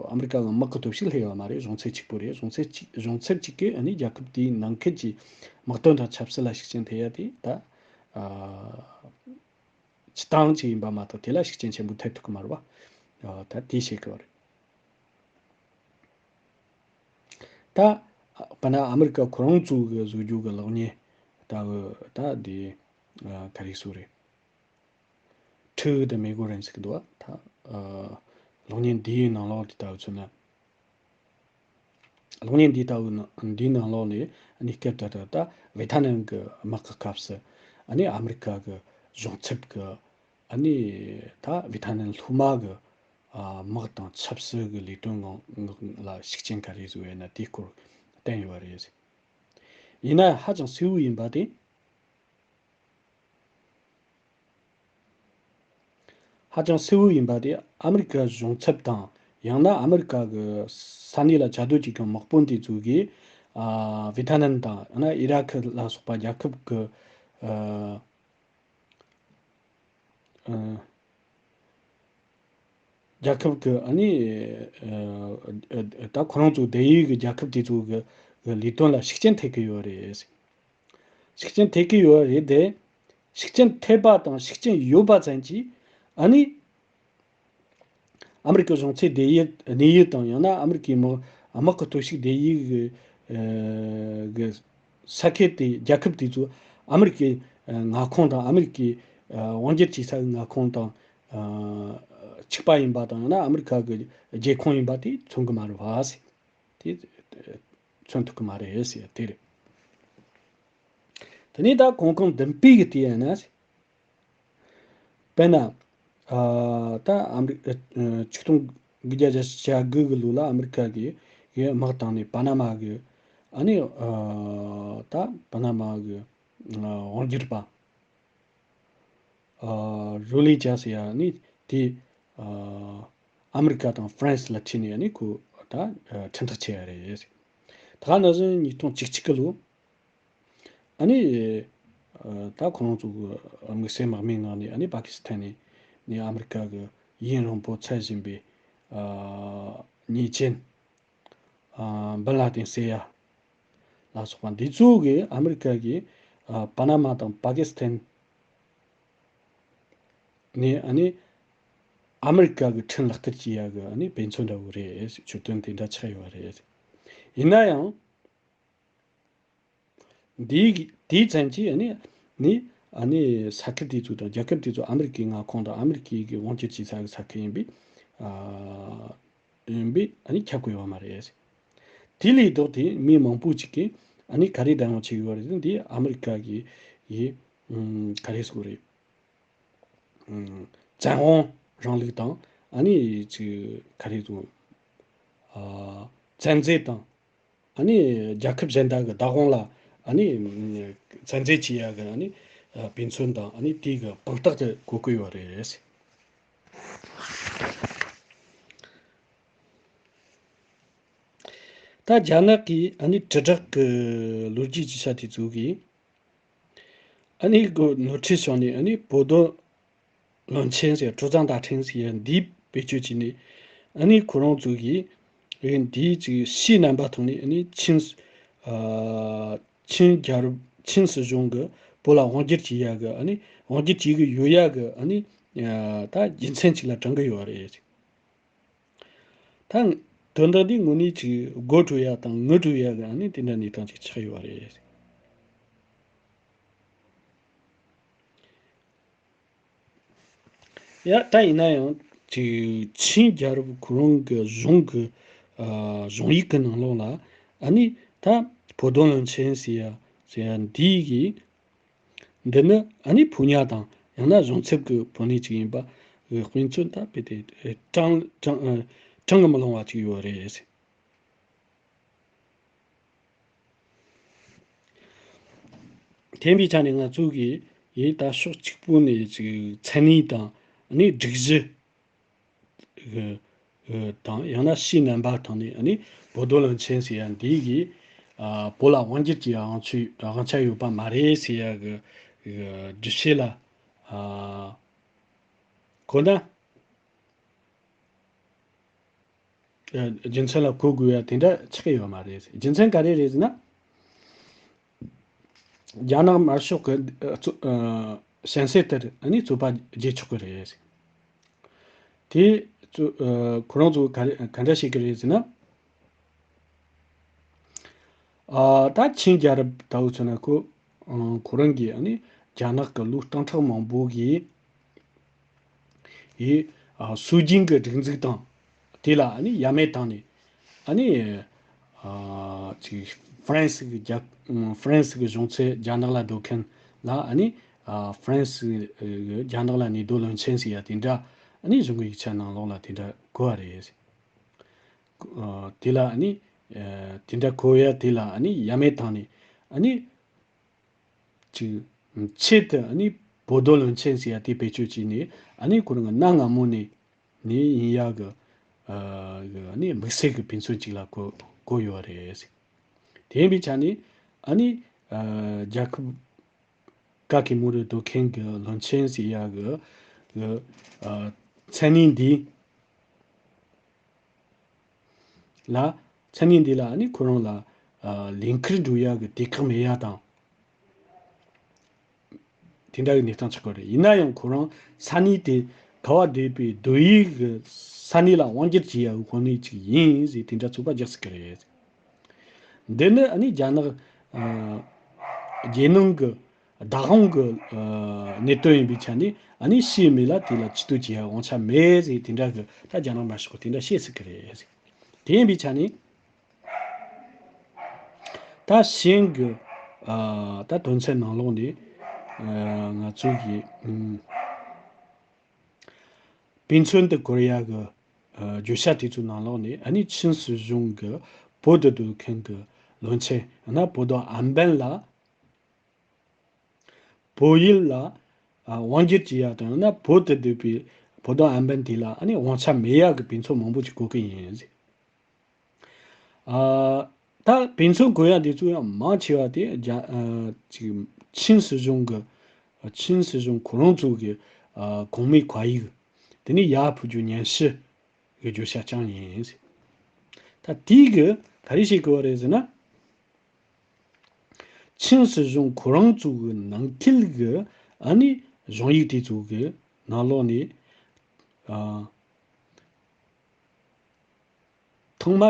ཨ་མི་རི་ཀ་གི་དམག་གི་སྟོབས་ཤུགས་སླེབས་ཡོད་མ་རེད། གཞུང་ཚབ་གཅིག་པོ་རེད། གཞུང་ཚབ་གཅིག་གཞུང་ཚབ་གཅིག་གིས་ཨ་ནི་རྒྱལ་ཁབ་དེའི་ནང་ཁུལ་གྱི་དམག་དོན་དང་ཆབ་སྲིད་ལ་ཤུགས་རྐྱེན་ཐེབས་ཡ་དེ་ད་ཨ་སྤྱི་བཏང་ཅིག་ཡིན་པ་མ་གཏོགས་དེ་ལ་ཤུགས་རྐྱེན་ཆེན་པོ་ཐེབས་ཐུབ་ཀྱི་མ་རེད་བ། ཨ་ད་དེ་བཤད་དགོས་པ་རེད། ད་དཔེར་ན་ཨ་མི་རི་ཀ་ཁོ་རང་ཚོ་གི་བཟོ་རྒྱུ་གི་གློག་བརྙན་ལྟ་བུ་ད་དེ་ཨ་ག་རེ་ཟེར་རེད། ཁྲི་དེ་མི་གོ་རན་ཟེར་གི་འདུག་བ། ད་ཨ་གློག་བརྙན་འདིའི་ནང་ལོགས་དེ་ལྟ་བུ་མཚོན་ན། གློག་བརྙན་འདི་ལྟ་བུ་ནང་འདིའི་ནང་ལོགས་ནས་ཨ་ནི་སྐབས་དེ་དུས་ད་ཝེ་ཐ་ནམ་གྱི་དམག་གི་སྐབས་སུ་ཨ་ནི་ཨ་མི་རི་ཀ་གི་གཞུང་ཚབ་ཀྱི་ ཨ་ནི་ད་ཝི་ཐ་ནན་སློབ་མ་གི་ཨ་དམག་དང་ཆབ་སྲིད་ཀྱི་ལས་དོན་ངང་ངང་ལ་ཤུགས་རྐྱེན་ག་རེ་བཟོ་ཡོད་ན་དེའི་སྐོར་བསྟན་ཡོད་པ་རེད། ཡིན་ན་ཧ་ཅང་གསལ་བོ་ཡིན་པ་དེ། ཧ་ཅང་གསལ་བོ་ཡིན་པ་དེ་ཨ་མི་རི་ཀ་གཞུང་ཚབ་དང་ཡང་ན་ཨ་མི་རི་ཀ་གི་ས་གནས་ལ་བཅའ་སྡོད་བྱེད་མཁན་དམག་དཔོན་དེ་ཚོ་གིས་ཨ་ཝི་ཐ་ནན་དང་ཡང་ན་ཨི་རག་ལ་སོགས་པ་རྒྱལ་ཁབ་ཀྱི་ཨ་ཨ་རྒྱལ་ཁབ་ཀྱི་ཨ་ནི་ཨ་ཨ་ད་ཁོ་རང་ཚོ་བསྡད་ཡུལ་གྱི་རྒྱལ་ཁབ་དེ་ཚོ་གི་གི་ལས་དོན་ལ་ཤུགས་རྐྱེན་ཐེབས་ཀྱི་ཡོད་རེད། ཤུགས་རྐྱེན་ཐེབས་ཀྱི་ཡོད་རེད་དེ། ཤུགས་རྐྱེན་ཐེབས་པ་དང་ཤུགས་རྐྱེན་ཡོད་པ་ཙམ་གྱིས་ཨ་ནི་ཨ་མི་རི་ཀའི་གཞུང་ཚབ་བསྡད་ཡུལ་གནས་ཡུལ་དང་ཡང་ན་ཨ་མི་རི་ཀའི་དམག་དམག་གི་སྟོབས་ཤུགས་བསྡད་ཡུལ་གྱི་ཨ་གི་ས་ཁུལ་དེ་རྒྱལ་ཁབ་དེ་ཚོ་ཨ་མི་རི་ཀའི་ཨ་མངའ་ཁོངས་དང་ཨ་མི་རི་ཀའི་ཨ་དབང་སྒྱུར་བྱེད་ས་གི་མངའ་ཁོངས་དང་ཨ་གཅིག་པ་ཡིན་པ་དང་ཡང་ན་ཨ་མི་རི་ཀ་གི་རྒྱལ་ཁོངས་ཡིན་པ་དེ་མཚོན་གི་མ་རེད་བ་ཟེར། དེ་མཚོན་ཐུབ་ཀྱི་མ་རེད་ཟེར་དེ་རེད། དེ་ནས་ད་གོང་གོང་བདུན་པའི་གི་དེ་ཡིན་ན། དཔེར་ན། ཨ་ད་ཨ་མི་རི་ཨ་ཆིག་སྟོང་དགུ་བརྒྱ་བརྒྱད་ཅུ་གྱ་དགུ་གི་ལོ་ལ་ཨ་མི་རི་ཀ་གི་གི་དམག་བཏང་ནས་པ་ན་མ་གི་ཨ་ནི་ཨ་ད་པ་ན་མ་གི་ཨ་དབང་སྒྱུར་པ། ཨ་རུ་ལི་ཇཱ་ཟེར་ཡ་ནི་དེ་ཨ་ཨ་མི་རི་ཀ་དང་ཧྥ་རན་སི་ལ་ཁྲིད་ནས་ནི་ཁོ་ད་ཨ་ཁྲིམས་ཐག་བཅད་ཡ་རེད། ད་ག་ནང་བཞིན་ཉིས་སྟོང་བཅུ་གཅིག་གི་ལོ་ཨ་ནི་ཨ་ད་ཁོ་རང་ཚོ་གི་དམིགས་བསལ་དམག་མིའི་ངང་ནས་ཨ་ནི་པ་ཀི་སི་ཐན་ནས་ནི་ཨ་མི་རི་ཀ་གི་ཡུན་རིང་པོ་འཚོ་བཞིན་པའི་ཨ་ཉེས་ཅན། ཨ་བིན་ལ་དིན་ཟེར་ཡ་ལ་སོགས་པ་འདི་ཚོ་གིས་ཨ་མི་རི་ཀ་གི་ཨ་པ་ན་མ་དང་པ་ཀི་སི་ཐན་ནས་ཨ་ནི་ཨ་མི་རི་ཀ་གི་ཁྲིམས་ལག་བསྟར་བྱེད་ཡ་གི་ཨ་ནི་དཔེ་མཚོན་འདྲ་བོ་རེད། གྱོད་དོན་དེ་འདྲ་ཆགས་ཡོད་པ་རེད། ཡིན་ན་ཡང་འདིའི་དེའི་མཚན་གྱིས་ཨ་ནི་ནི་ཨ་ནི་ས་ཁུལ་དེ་ཚོ་དང་རྒྱལ་ཁབ་དེ་ཚོ་ཨ་མི་རི་ཀའི་མངའ་ཁོངས་དང་ཨ་མི་རི་ཀའི་གི་དབང་སྒྱུར་བྱེད་ས་གི་ས་ཁུལ་ཡིན་པས་ཨ། ཡིན་པས་ཨ་ནི་ཁྱབ་དགོས་ཡོད་མ་རེད། དེ་ལས་ལྡོག་སྟེ་མི་མང་པོ་ཅིག་གིས་ཨ་ནི་ག་རེ་བདེན་དཔང་བྱེད་ཀྱི་ཡོད་རེད་ཟེར་ན། འདི་ཨ་མི་རི་ཀ་གི་ཡི་ཨུམ་ག་རེ་ཟེར་དགོས་རེད། ཨུམ་བཙན་དབང་རིང་ལུགས་དང་ཨ་ནི་ཅིག་ག་རེ་ཟེར་དགོས། ཨ་བཙན་འཛུལ་དང་ཨ་ནི་རྒྱལ་ཁབ་གཞན་དག་གི་བདག་དབང་ལ་ཨ་ནི་བཙན་འཛུལ་བྱེད་ཡ་གི་ཨ་ནི་དཔེ་མཚོན་དང་ཨ་ནི་དེའི་གི་དཔང་རྟགས་དེ་གོ་གི་ཡོད་རེད། ད་རྒྱ་ནག་གི་ཨ་ནི་དྲིལ་བསྒྲགས་ཀྱི་ལོ་རྒྱུས་ཀྱི་ཆ་དེ་ཚོ་གིས་ཨ་ནི་གོ་ནོར་འཁྲུལ་བྱུང་ནས་ཨ་ནི་བོད་དོན་བློན་ཆེན་ཟེར་ཀྲུའུ་ཙང་ཏ་ཁྲིན་ཟེར་འདིས་བེད་སྤྱོད་བྱས་ནས་ཨ་ནི་ཁོ་རང་ཚོ་གིས་འདིའི་ཅིག་ཕྱིའི་རྣམ་པ་ཐོག་ནས་ཨ་ནི་ཆིན་ཨ་ཆིན་རྒྱལ་རབས་ཆིན་སྲིད་གཞུང་གིས་བོད་ལ་དབང་སྒྱུར་བྱེད་ཡ་གི་ཨ་ནི་དབང་སྒྱུར་བྱེད་གི་ཡོད་ཡ་གི་ཨ་ནི་ད་རྒྱུ་མཚན་ཅིག་ལ་དྲངས་གི་ཡོད་རེད། ད་དོན་དག་འདི་དངོས་གནས་ཅིག་དགོད་བྲོ་ཡ་དང་ངུ་བྲོ་ཡ་གི་ཨ་ནི་དེ་འདྲ་གནས་སྟངས་ཅིག་ཆགས་ཡོད་རེད། ཡ་ད་ཡིན་ན་ཡང་ཅིག་ཆིན་རྒྱལ་རབས་ཁོ་རང་གི་གཞུང་གི་ཨ་གཞུང་ཡིག་གི་ནང་ལོགས་ལ་ཨ་ནི་ད་བོད་དོན་བློན་ཆེན་ཟེར་ཡ་ཟེར་ཡ་འདི་གི་འདི་ནི་ཨ་ནི་ཕོ་ཉ་དང་ཡང་ན་གཞུང་ཚབ་ཀྱི་ཕོ་ཉ་ཅིག་ཡིན་པ་གི་དཔེ་མཚོན་ད་དཔེ་དེ་དྲང་དྲང་དྲང་གི་མི་ལོང་བ་ཅིག་ཡོད་རེད། དེ་ཡིན་པའི་ཆ་ནས་ང་ཚོ་གིས་ཡིན་ད་ཕྱོགས་གཅིག་པུ་ནས་ཅིག་མཚན་ཉིད་དང་ཨ་ནི་སྒྲིག་གཞི་དང་ཡང་ན་ཕྱིའི་རྣམ་པ་ཐོག་ནས་ཨ་ནི་བོད་དོན་བློན་ཆེན་ཟེར་ཡ་འདི་གིས་ཨ་བོད་ལ་དབང་སྒྱུར་གྱི་དབང་ཆ་དབང་ཆ་ཡོད་པ་མ་རེད་ཟེར་ཡ་གི་གི་སྒྲུབ་བྱེད་ལ་ཨ་གོ་ན། ཨ་རྒྱུ་མཚན་ལ་གོ་དགོས་ཡ་དེ་འདྲ་ཆགས་ཀྱི་ཡོད་མ་རེད། རྒྱུ་མཚན་ག་རེ་རེད་ཟེར་ན། རྒྱ་ནག་དམར་ཤོག་གི་ཨ་གཙོ་ཨ་གཞན་སེལ་ལྟར་ཨ་ནི་རྩོད་པ་རྒྱག་ཆོག་གི་རེད། དེ་ཚོ་ཨ་ཁོ་རང་ཚོ་ག་རེ་ག་འདྲ་བྱེད་ཀྱི་རེད་ཟེར་ན། ཨ་ད་ཆིན་རྒྱལ་རབས་ལྟ་བུ་མཚོན་ན་ཁོ་ཨ་ཁོ་རང་གིས་ཨ་ནི་རྒྱ་ནག་གི་ལུང་སྟོང་ཕྲག་མང་པོ་གིས་ཡི་ཨ་སྲོལ་རྒྱུན་གྱི་སྒྲིག་འཛུགས་དང་དེ་ལ་ཨ་ནི་ཡ་མེད་བཏང་ནས་ཨ་ནི་ཨ་ཅིག་ཧྥ་རན་སི་གི་རྒྱལ་ཧྥ་རན་སི་གི་གཞུང་ཚབ་རྒྱ་ནག་ལ་སྡོད་མཁན་ལ་ཨ་ནི་ ཨ་ཧྥ་རན་སི་གི་རྒྱ་ནག་ལ་གནས་སྡོད་བློན་ཆེན་ཟེར་ཡ་དེ་འདྲ་ཨ་ནི་གཞུང་གི་ཡིག་ཆ་ནང་ལོགས་ལ་དེ་འདྲ་གོ་བ་རེད། ཨ་དེ་ལ་ཨ་ནི་ཨ་དེ་འདྲ་གོ་ཡ་དེ་ལ་ཨ་ནི་ཡ་མེད་བཏང་ནས་ཨ་ནི་ཅིག་ཆེད་དུ་ཨ་ནི་བོད་དོན་བློན་ཆེན་ཟེར་ཡ་དེ་བེད་སྤྱོད་བྱས་ནས་ཨ་ནི་ཁོ་རང་གི་གནའ་སྔ་མོ་ནས་ནས་ཡིན་ཡ་གི་ཨ་གི་ཨ་ནི་དམིགས་བསལ་གྱི་དཔེ་མཚོན་ཅིག་ལ་གོ་གོ་ཡོད་རེད། དེ་ཡིན་པའི་ཆ་ནས་ཨ་ནི་ཨ་རྒྱལ་ཁབ་ག་གི་མུ་རུ་སྡོད་མཁན་གྱི་བློན་ཆེན་ཟེར་ཡ་གི་གི་ཨ་མཚན་གནས་འདི་ལ་མཚན་གནས་འདི་ལ་ཨ་ནི་ཁོ་རང་ལ་ཨ་ལས་འཁུར་འགྲོ་ཡ་གི་དུས་བཀག་མེད་ཡ་དང་། དེ་འདྲ་གི་གནས་སྟངས་ཆགས་ཀྱི་རེད། ཡིན་ན་ཡང་ཁོ་རང་ས་གནས་དེ་ག་བ་བསྡད་པའི་སྡོད་ཡུལ་གྱི་ས་གནས་ལ་དབང་སྒྱུར་བྱེད་ཡ་གི་གོ་གནས་ཅིག་ཡིན་ཟེར་དེ་འདྲ་ཚོད་དཔག་རྒྱག་སྲིད་ཀྱི་རེད། འདི་ནི་ཨ་ནི་རྒྱ་ནག་ཨ་རྒྱལ་ནང་གི་བདག་དབང་གི་ཨ་གནད་དོན་ཡིན་པའི་ཆ་ནས་ཨ་ནི་ཕྱིའི་མི་ལ་དེ་ལ་ཆེ་བསྟོད་བྱེད་ཡ་དབང་ཆ་མེད་ཟེར་དེ་འདྲ་གི་ད་རྒྱ་ནག་དམར་ཤོག་གིས་དེ་འདྲ་བཤད་སྲིད་ཀྱི་རེད། དེ་ཡིན་པའི་ཆ་ནས། ད་གཞན་གྱི་ཨ་ད་དོན་ཚན་ནང་ལོགས་ནས་ཨ་ང་ཚོ་གི་ཨུམ་དཔེ་མཚོན་དུ་གོ་ར་གི་ཨ་བརྗོད་བྱ་དེ་ཚོའི་ནང་ལོགས་ནས་ཨ་ནི་ཆིན་སྲིད་གཞུང་གི་བོད་དུ་སྡོད་མཁན་གྱི་བློན་ཆེན་ཡང་ན་བོད་དོན་ཨན་པན་ལ། བོད་ཡུལ་ལ་ཨ་དབང་སྒྱུར་བྱེད་ཡ་དང་ཡང་ན་བོད་དུ་སྡོད་པའི་བོད་དོན་ཨན་པན་དེ་ལ་ཨ་ནི་དབང་ཆ་མེད་ཡ་གི་དཔེ་མཚོན་མང་པོ་ཅིག་གོ་གི་ཡིན། ཨ་ད་དཔེ་མཚོན་གོ་ཡ་འདི་ཚོ་ཡང་མང་ཆེ་བ་དེ་རྒྱ་ཨ་ཅིག་ཆིན་སྲིད་གཞུང་གི་ཨ་ཆིན་སྲིད་གཞུང་ཁོ་རང་ཚོ་གི་ཨ་གོང་མའི་བཀའ་ཡིག་དེ་ནས་ཡར་ཕུལ་རྒྱུ་ཉན་ཞུ་གི་བརྗོད་བྱ་རྐྱང་ཡིན། ད་དེའི་གི་ག་རེ་བྱེད་དགོས་པ་རེད་ཟེར་ན། ཆིན་སྲིད་གཞུང་ཁོ་རང་ཚོ་གི་ནང་ཁུལ་གི་ཨ་ནི་གཞུང་ཡིག་དེ་ཚོ་གི་ནང་ལོགས་ནས་ཨ་ཐོག་མ་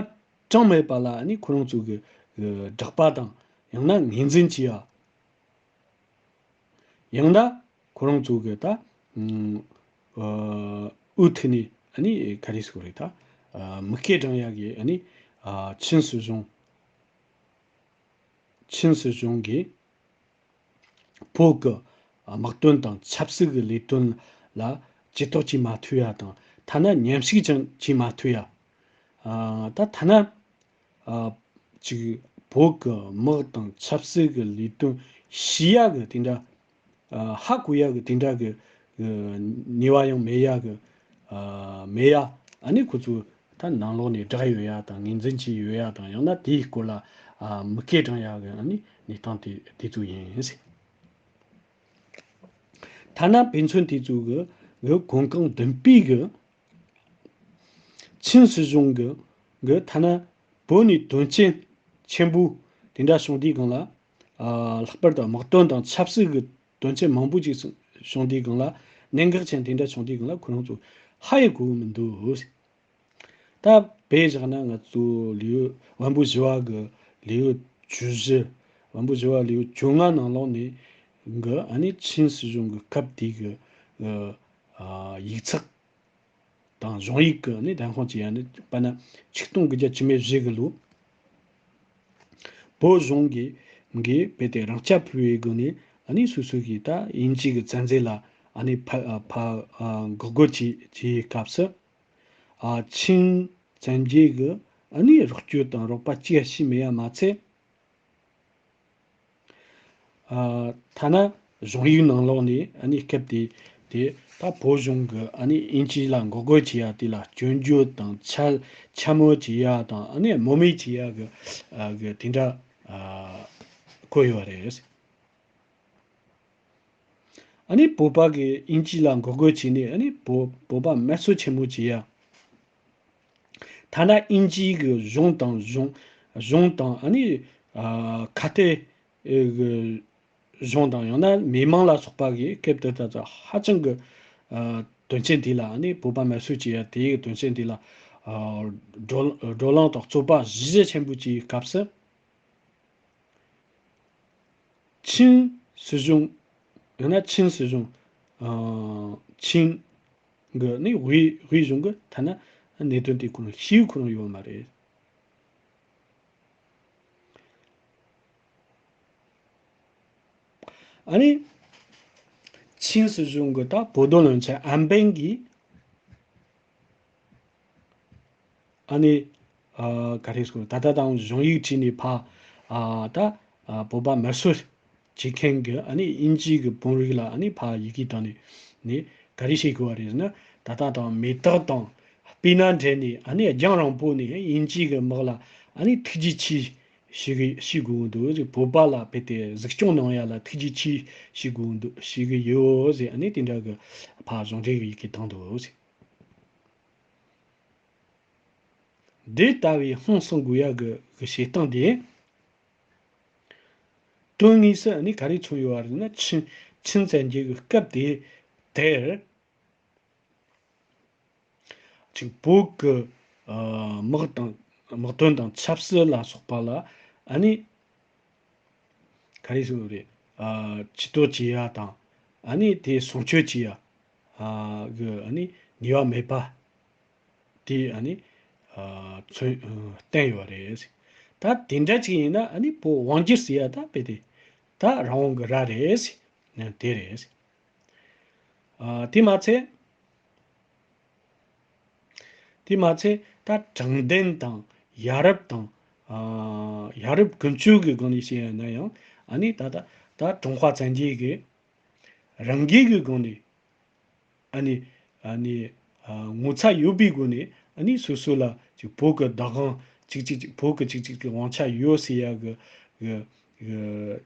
གྲངས་མེད་པ་ལ་ཨ་ནི་ཁོ་རང་ཚོ་གི་གི་དྲག་པ་དང་ཡང་ན་ངོས་འཛིན་བྱེད་ཡ། ཡང་ན་ཁོ་རང་ཚོ་གི་ད་ཨ་འུ་ཐུག་ནས་ཨ་ནི་ག་རེ་ཟེར་དགོས་རེད། ད་ཨ་མི་སྐད་བགྲང་ཡ་གི་ཨ་ནི་ཨ་ཆིན་སྲིད་གཞུང་ཆིན་སྲིད་གཞུང་གིས་བོད་ཀྱི་དམག་དོན་དང་ཆབ་སྲིད་ཀྱི་ལས་དོན་ལ་ཇུས་གཏོགས་བྱེད་མ་ཐུབ་ཡ་དང་ཐ་ན་མཉམ་ཞུགས་ཀྱང་བྱེད་མ་ཐུབ་ཡ། ཨ་ད་ཐ་ན་ཨ་ཅིག་བོད་ཀྱི་དམག་དང་ཆབ་སྲིད་ཀྱི་ལས་དོན་ཤེས་ཡ་གི་དེ་འདྲ་ཨ་ཧ་གོ་ཡ་གི་དེ་འདྲ་གི་ཨ་ནུས་པ་ཡང་མེད་ཡ་གི་ཨ་མེད་ཡ། ཨ་ནི་ཁོ་ཚོས་ད་ནང་ལོགས་ནས་བསྒྲགས་ཡོད་ཡ་དང་ངོས་འཛིན་བྱས་ཡོད་ཡ་དང་ཡང་ན་དེའི་སྐོར་ལ་ཨ་མི་སྐད་བགྲང་ཡ་གི་ཨ་ནི་གནས་སྟངས་དེ་དེ་ཚོ་ཡིན། ཐ་ན་དཔེ་མཚོན་དེ་ཚོ་གི་གི་གོང་གང་མདུན་སྤོས་གི་ཆིན་སྲིད་གཞུང་གི་གི་ཐ་ན་བོད་ནས་དོན་རྐྱེན་ཆེན་པོ་དེ་འདྲ་བྱུང་དུས་སྒང་ལ་ཨ་ལྷག་པར་དུ་དམག་དོན་དང་ཆབ་སྲིད་ཀྱི་དོན་རྐྱེན་མང་པོ་ཅིག་བྱུང་དུས་སྒང་ལ་གནད་འགག་ཅན་དེ་འདྲ་བྱུང་དུས་སྒང་ལ་ཁོ་རང་ཚོ་ཧ་ཡང་གོ་གི་མི་འདུག་ད་དཔེ་བཞག་ན་ང་ཚོ་ལེའུ་དབང་པོ་བཞི་བ་གི་ལེའུ་བཅུ་བཞི། དབང་པོ་བཞི་བ་ལེའུ་བཅོ་ལྔ་ནང་ལོགས་ནས་གི་ཨ་ནི་ཆིན་སྲིད་གཞུང་གི་སྐབས་དེའི་གི་ཨ་ཡིག་ཚགས་དང་གཞུང་ཡིག་གི་ཨ་ནི་བདེན་དཔང་བྱས་ཡ་ནི་དཔེར་ན་ཆིག་སྟོང་དགུ་བརྒྱ་བཅུ་མེད་བཞི་གི་ལོ། བོད་གཞུང་གིས་གིས་རྦད་དེ་རང་སྐྱ་ཕུལ་བའི་སྒོ་ནས་ཨ་ནི་སོ་སོ་གིས་ད་དབྱིན་ཇི་གི་བཙན་འཛུལ་ལ་ཨ་ནི་ཕ་ཕ་འགོག་རྒོལ་བྱེད་བྱེད་སྐབས་སུ། ཨ་ཆིན་བཙན་རྒྱལ་གྱི་ཨ་ནི་རོགས་སྐྱོར་དང་རོགས་པ་གཅིག་ཤེས་མེད་ཡ་མ་ཚད། ཨ་ཐ་ན་གཞུང་ཡིག་ནང་ལོགས་ནས་ཨ་ནི་སྐབས་དེ་དེ་ད་བོད་གཞུང་གི་ཨ་ནི་དབྱིན་ཇི་ལ་འགོག་རྒོལ་བྱེད་ཡ་དེ་ལ་སྐྱོན་བརྗོད་དང་འཕྱ་འཕྱ་སྨོད་བྱེད་ཡ་དང་ཨ་ནི་དམོད་མོ་བྱེད་ཡ་གི་ཨ་གི་དེ་འདྲ་ཨ་བཀོད་ཡོད་རེད། ཨ་ནི་བོད་པ་གིས་དབྱིན་ཇི་ལ་འགོག་རྒོལ་བྱས་ནས་ཨ་ནི་བོད་བོད་པ་དམར་གསོད་ཆེན་མོ་བྱས་ཡ། ཐ་ན་དབྱིན་ཇི་གི་གཞུང་དང་གཞུང་གཞུང་དང་ཨ་ནི་ཨ་ཁ་གཏད་ཨེ་གི་གཞུང་དང་ཡང་ན་མི་མང་ལ་སོགས་པ་གིས་སྐབས་དེ་ལྟ་ཙང་ཧ་ཅང་གི་ཨ་དོན་ཆེན་དེ་ལ་ཨ་ནི་བོད་པ་དམར་གསོད་བྱས་ཡ་དེའི་དོན་ཆེན་དེ་ལ་ཨ་བགྲོ་བགྲོ་གླེང་དང་རྩོད་པ་གཞི་ཆེན་པོ་བྱས་སྐབས་སུ། ཆིན་སྲིད་གཞུང་ཡང་ན་ཆིན་སྲིད་གཞུང་ཨ་ཆིན་གི་ནི་དབུས་དབུས་གཞུང་གི་ཐ་ན་གནད་དོན་དེ་ཁོ་རང་ཤེས་ཡོད་ཁོ་རང་ཡོད་མ་རེད། ཨ་ནི་ ཆིན་སྲིད་གཞུང་གི་ད་བོད་དོན་བློན་ཆེན་ཨན་པེན་གྱིས། ཨ་ནི། ཨ། ག་རེ་ཟེར། ད་ལྟ་དང་གཞུང་ཡིག་བྲིས་ནས་ཕ། ཨ། ད། ཨ། བོད་པ་མེར་སྲེག་བྱེད་མཁན་གྱི་ཨ་ནི་དབྱིན་ཇི་གི་དཔོན་རིགས་ལ་ཨ་ནི་ཕ་ཡི་གེ་བཏང་ནས་ནི་ག་རེ་བྱེད་དགོས་པ་རེད་ཟེར་ན། ད་ལྟ་དང་མེ་སྟག་དང་སྤུ་ན་འདྲེན་ནས་ཨ་ནི་རྒྱང་རིང་པོ་ནས་དབྱིན་ཇི་གི་དམག་ལ་ཨ་ནི་ཐུགས་རྗེ་ཆེ་ཞུ་གི་ཞུ་དགོས་འདུག། བོད་པ་ལ་དཔེ་དེ་གཟིགས་སྐྱོང་གནང་ཡ་ལ་ཐུགས་རྗེ་ཆེ་ཞུ་དགོས་འདུག། ཞུ་གི་ཡོད་ཟེར་ཨ་ནི་དེ་འདྲ་གི་ཕ་གཞུང་འབྲེལ་གི་ཡི་གེ་བཏང་འདུག་ཟེར། འདི་ལྟ་བུའི་ཧང་སང་དགོས་ཡ་གི་གི་བྱེད་སྟངས་དེ། དོན་དངོས་སུ་ནི་ག་རེ་མཚོན་ཡོད་པ་རེད་ན། ཆིན་ཆིན་བཙན་རྒྱལ་གྱི་སྐབས་དེ་དེར་ཅིག་བོད་ཀྱི་ཨ་དམག་དང་དམག་དོན་དང་ཆབ་སྲིད་ལ་སོགས་པ་ལ་ཨ་ནི་ག་རེ་ཟེར་དགོས་རེད། ཨ་ཇུས་གཏོགས་བྱེད་ཡ་དང་ཨ་ནི་དེ་སྲུང་སྐྱོབ་བྱེད་ཡ་ཨ་གི་ཨ་ནི་ནུས་པ་མེད་པ། དེ་ཨ་ནི་ཨ་མཚོན་ཨ་བསྟན་ཡོད་རེད། ད་དེ་འདྲ་ཅིག་ཡིན་ན་ཨ་ནི་བོད་དབང་སྒྱུར་ཟེར་ཡ་ད་དཔེ་དེ་ད་རང་དབང་གི་ར་རེད། དེ་རེད། ཨ་དེ་མ་ཚད། དེ་མ་ཚད་ད་དྲང་བདེན་དང་ཡ་རབས་དང་ཨ་ཡ་རབས་ཀུན་སྤྱོད་ཀྱི་སྒང་ནས་བཤད་ཡ་ན་ཡང་ཨ་ནི་ད་ད་ད་ཀྲུང་ཧྭ་བཙན་རྒྱལ་གྱི་རང་འགུལ་གྱི་སྒང་ནས་ཨ་ནི་ཨ་ནི་ཨ་ངོ་ཚ་ཡོད་པའི་སྒོ་ནས་ཨ་ནི་སོ་སོ་ལ་ཅིག་བོད་ཀྱི་བདག་དབང་ཅིག་ཅིག་ཅིག་བོད་ཀྱི་ཅིག་ཅིག་གི་དབང་ཆ་ཡོད་ཟེར་ཡ་གི་གི་གི་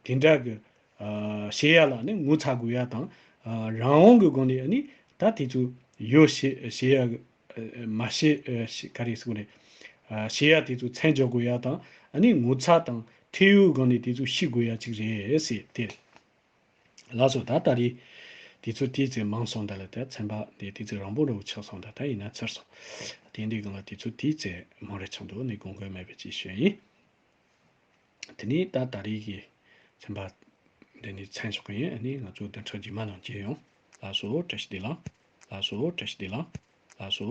དེ་འདྲ་གི་ཨ་བཤད་ཡ་ལ་ནི་ངོ་ཚ་དགོས་ཡ་དང་། ཨ་རང་དབང་གི་སྒོ་ནས་ཨ་ནི་ད་དེ་ཚོ་ཡོད་བཤད་བཤད་ཡ་གི་ཨ་མ་བཤད་ཨ་བཤད་ག་རེ་ཟེར་དགོས་རེད། ཨ་བཤད་ཡ་དེ་ཚོ་མཚམས་འཇོག་དགོས་ཡ་དང་ཨ་ནི་ངོ་ཚ་དང་ཁྲེལ་ཡོད་སྒང་ནས་དེ་ཚོ་ཤེས་དགོས་ཡ་ཅིག་རེད་ཟེར་དེ། ལགས་སོ། ད་ད་རེས་དུས་ཚོད་དེའི་ཚེ་མང་སོང་། ད་ལ་ད་ཚན་པ་འདི་དུས་ཚོད་རིང་པོ་འདྲ་བོ་ཆགས་སོང་། ད་ད་ཡིན་ན་ཚར་སོང་། དེ་འདྲའི་སྒང་ལ་དུས་ཚོད་དེའི་ཚེ་མང་རེ་ཆགས་འདུག་ནི་དགོངས་འགལ་མེད་པའི་ཅིག་ཞུ་ཡིན། དེ་ནས་ད་ད་རེས་ཀྱི་ཚན་པ་འདི་ནས་མཚམས་འཇོག་གི་ཡིན། ཨ་ནི་ང་ཚོ་བདུན་ཕྲག་རྗེས་མ་ནང་མཇལ་ཡོང་། ལགས་སོ། བཀྲ་ཤིས་བདེ་ལེགས། ལགས་སོ། བཀྲ་ཤིས་བདེ་ལེགས། ལགས་སོ།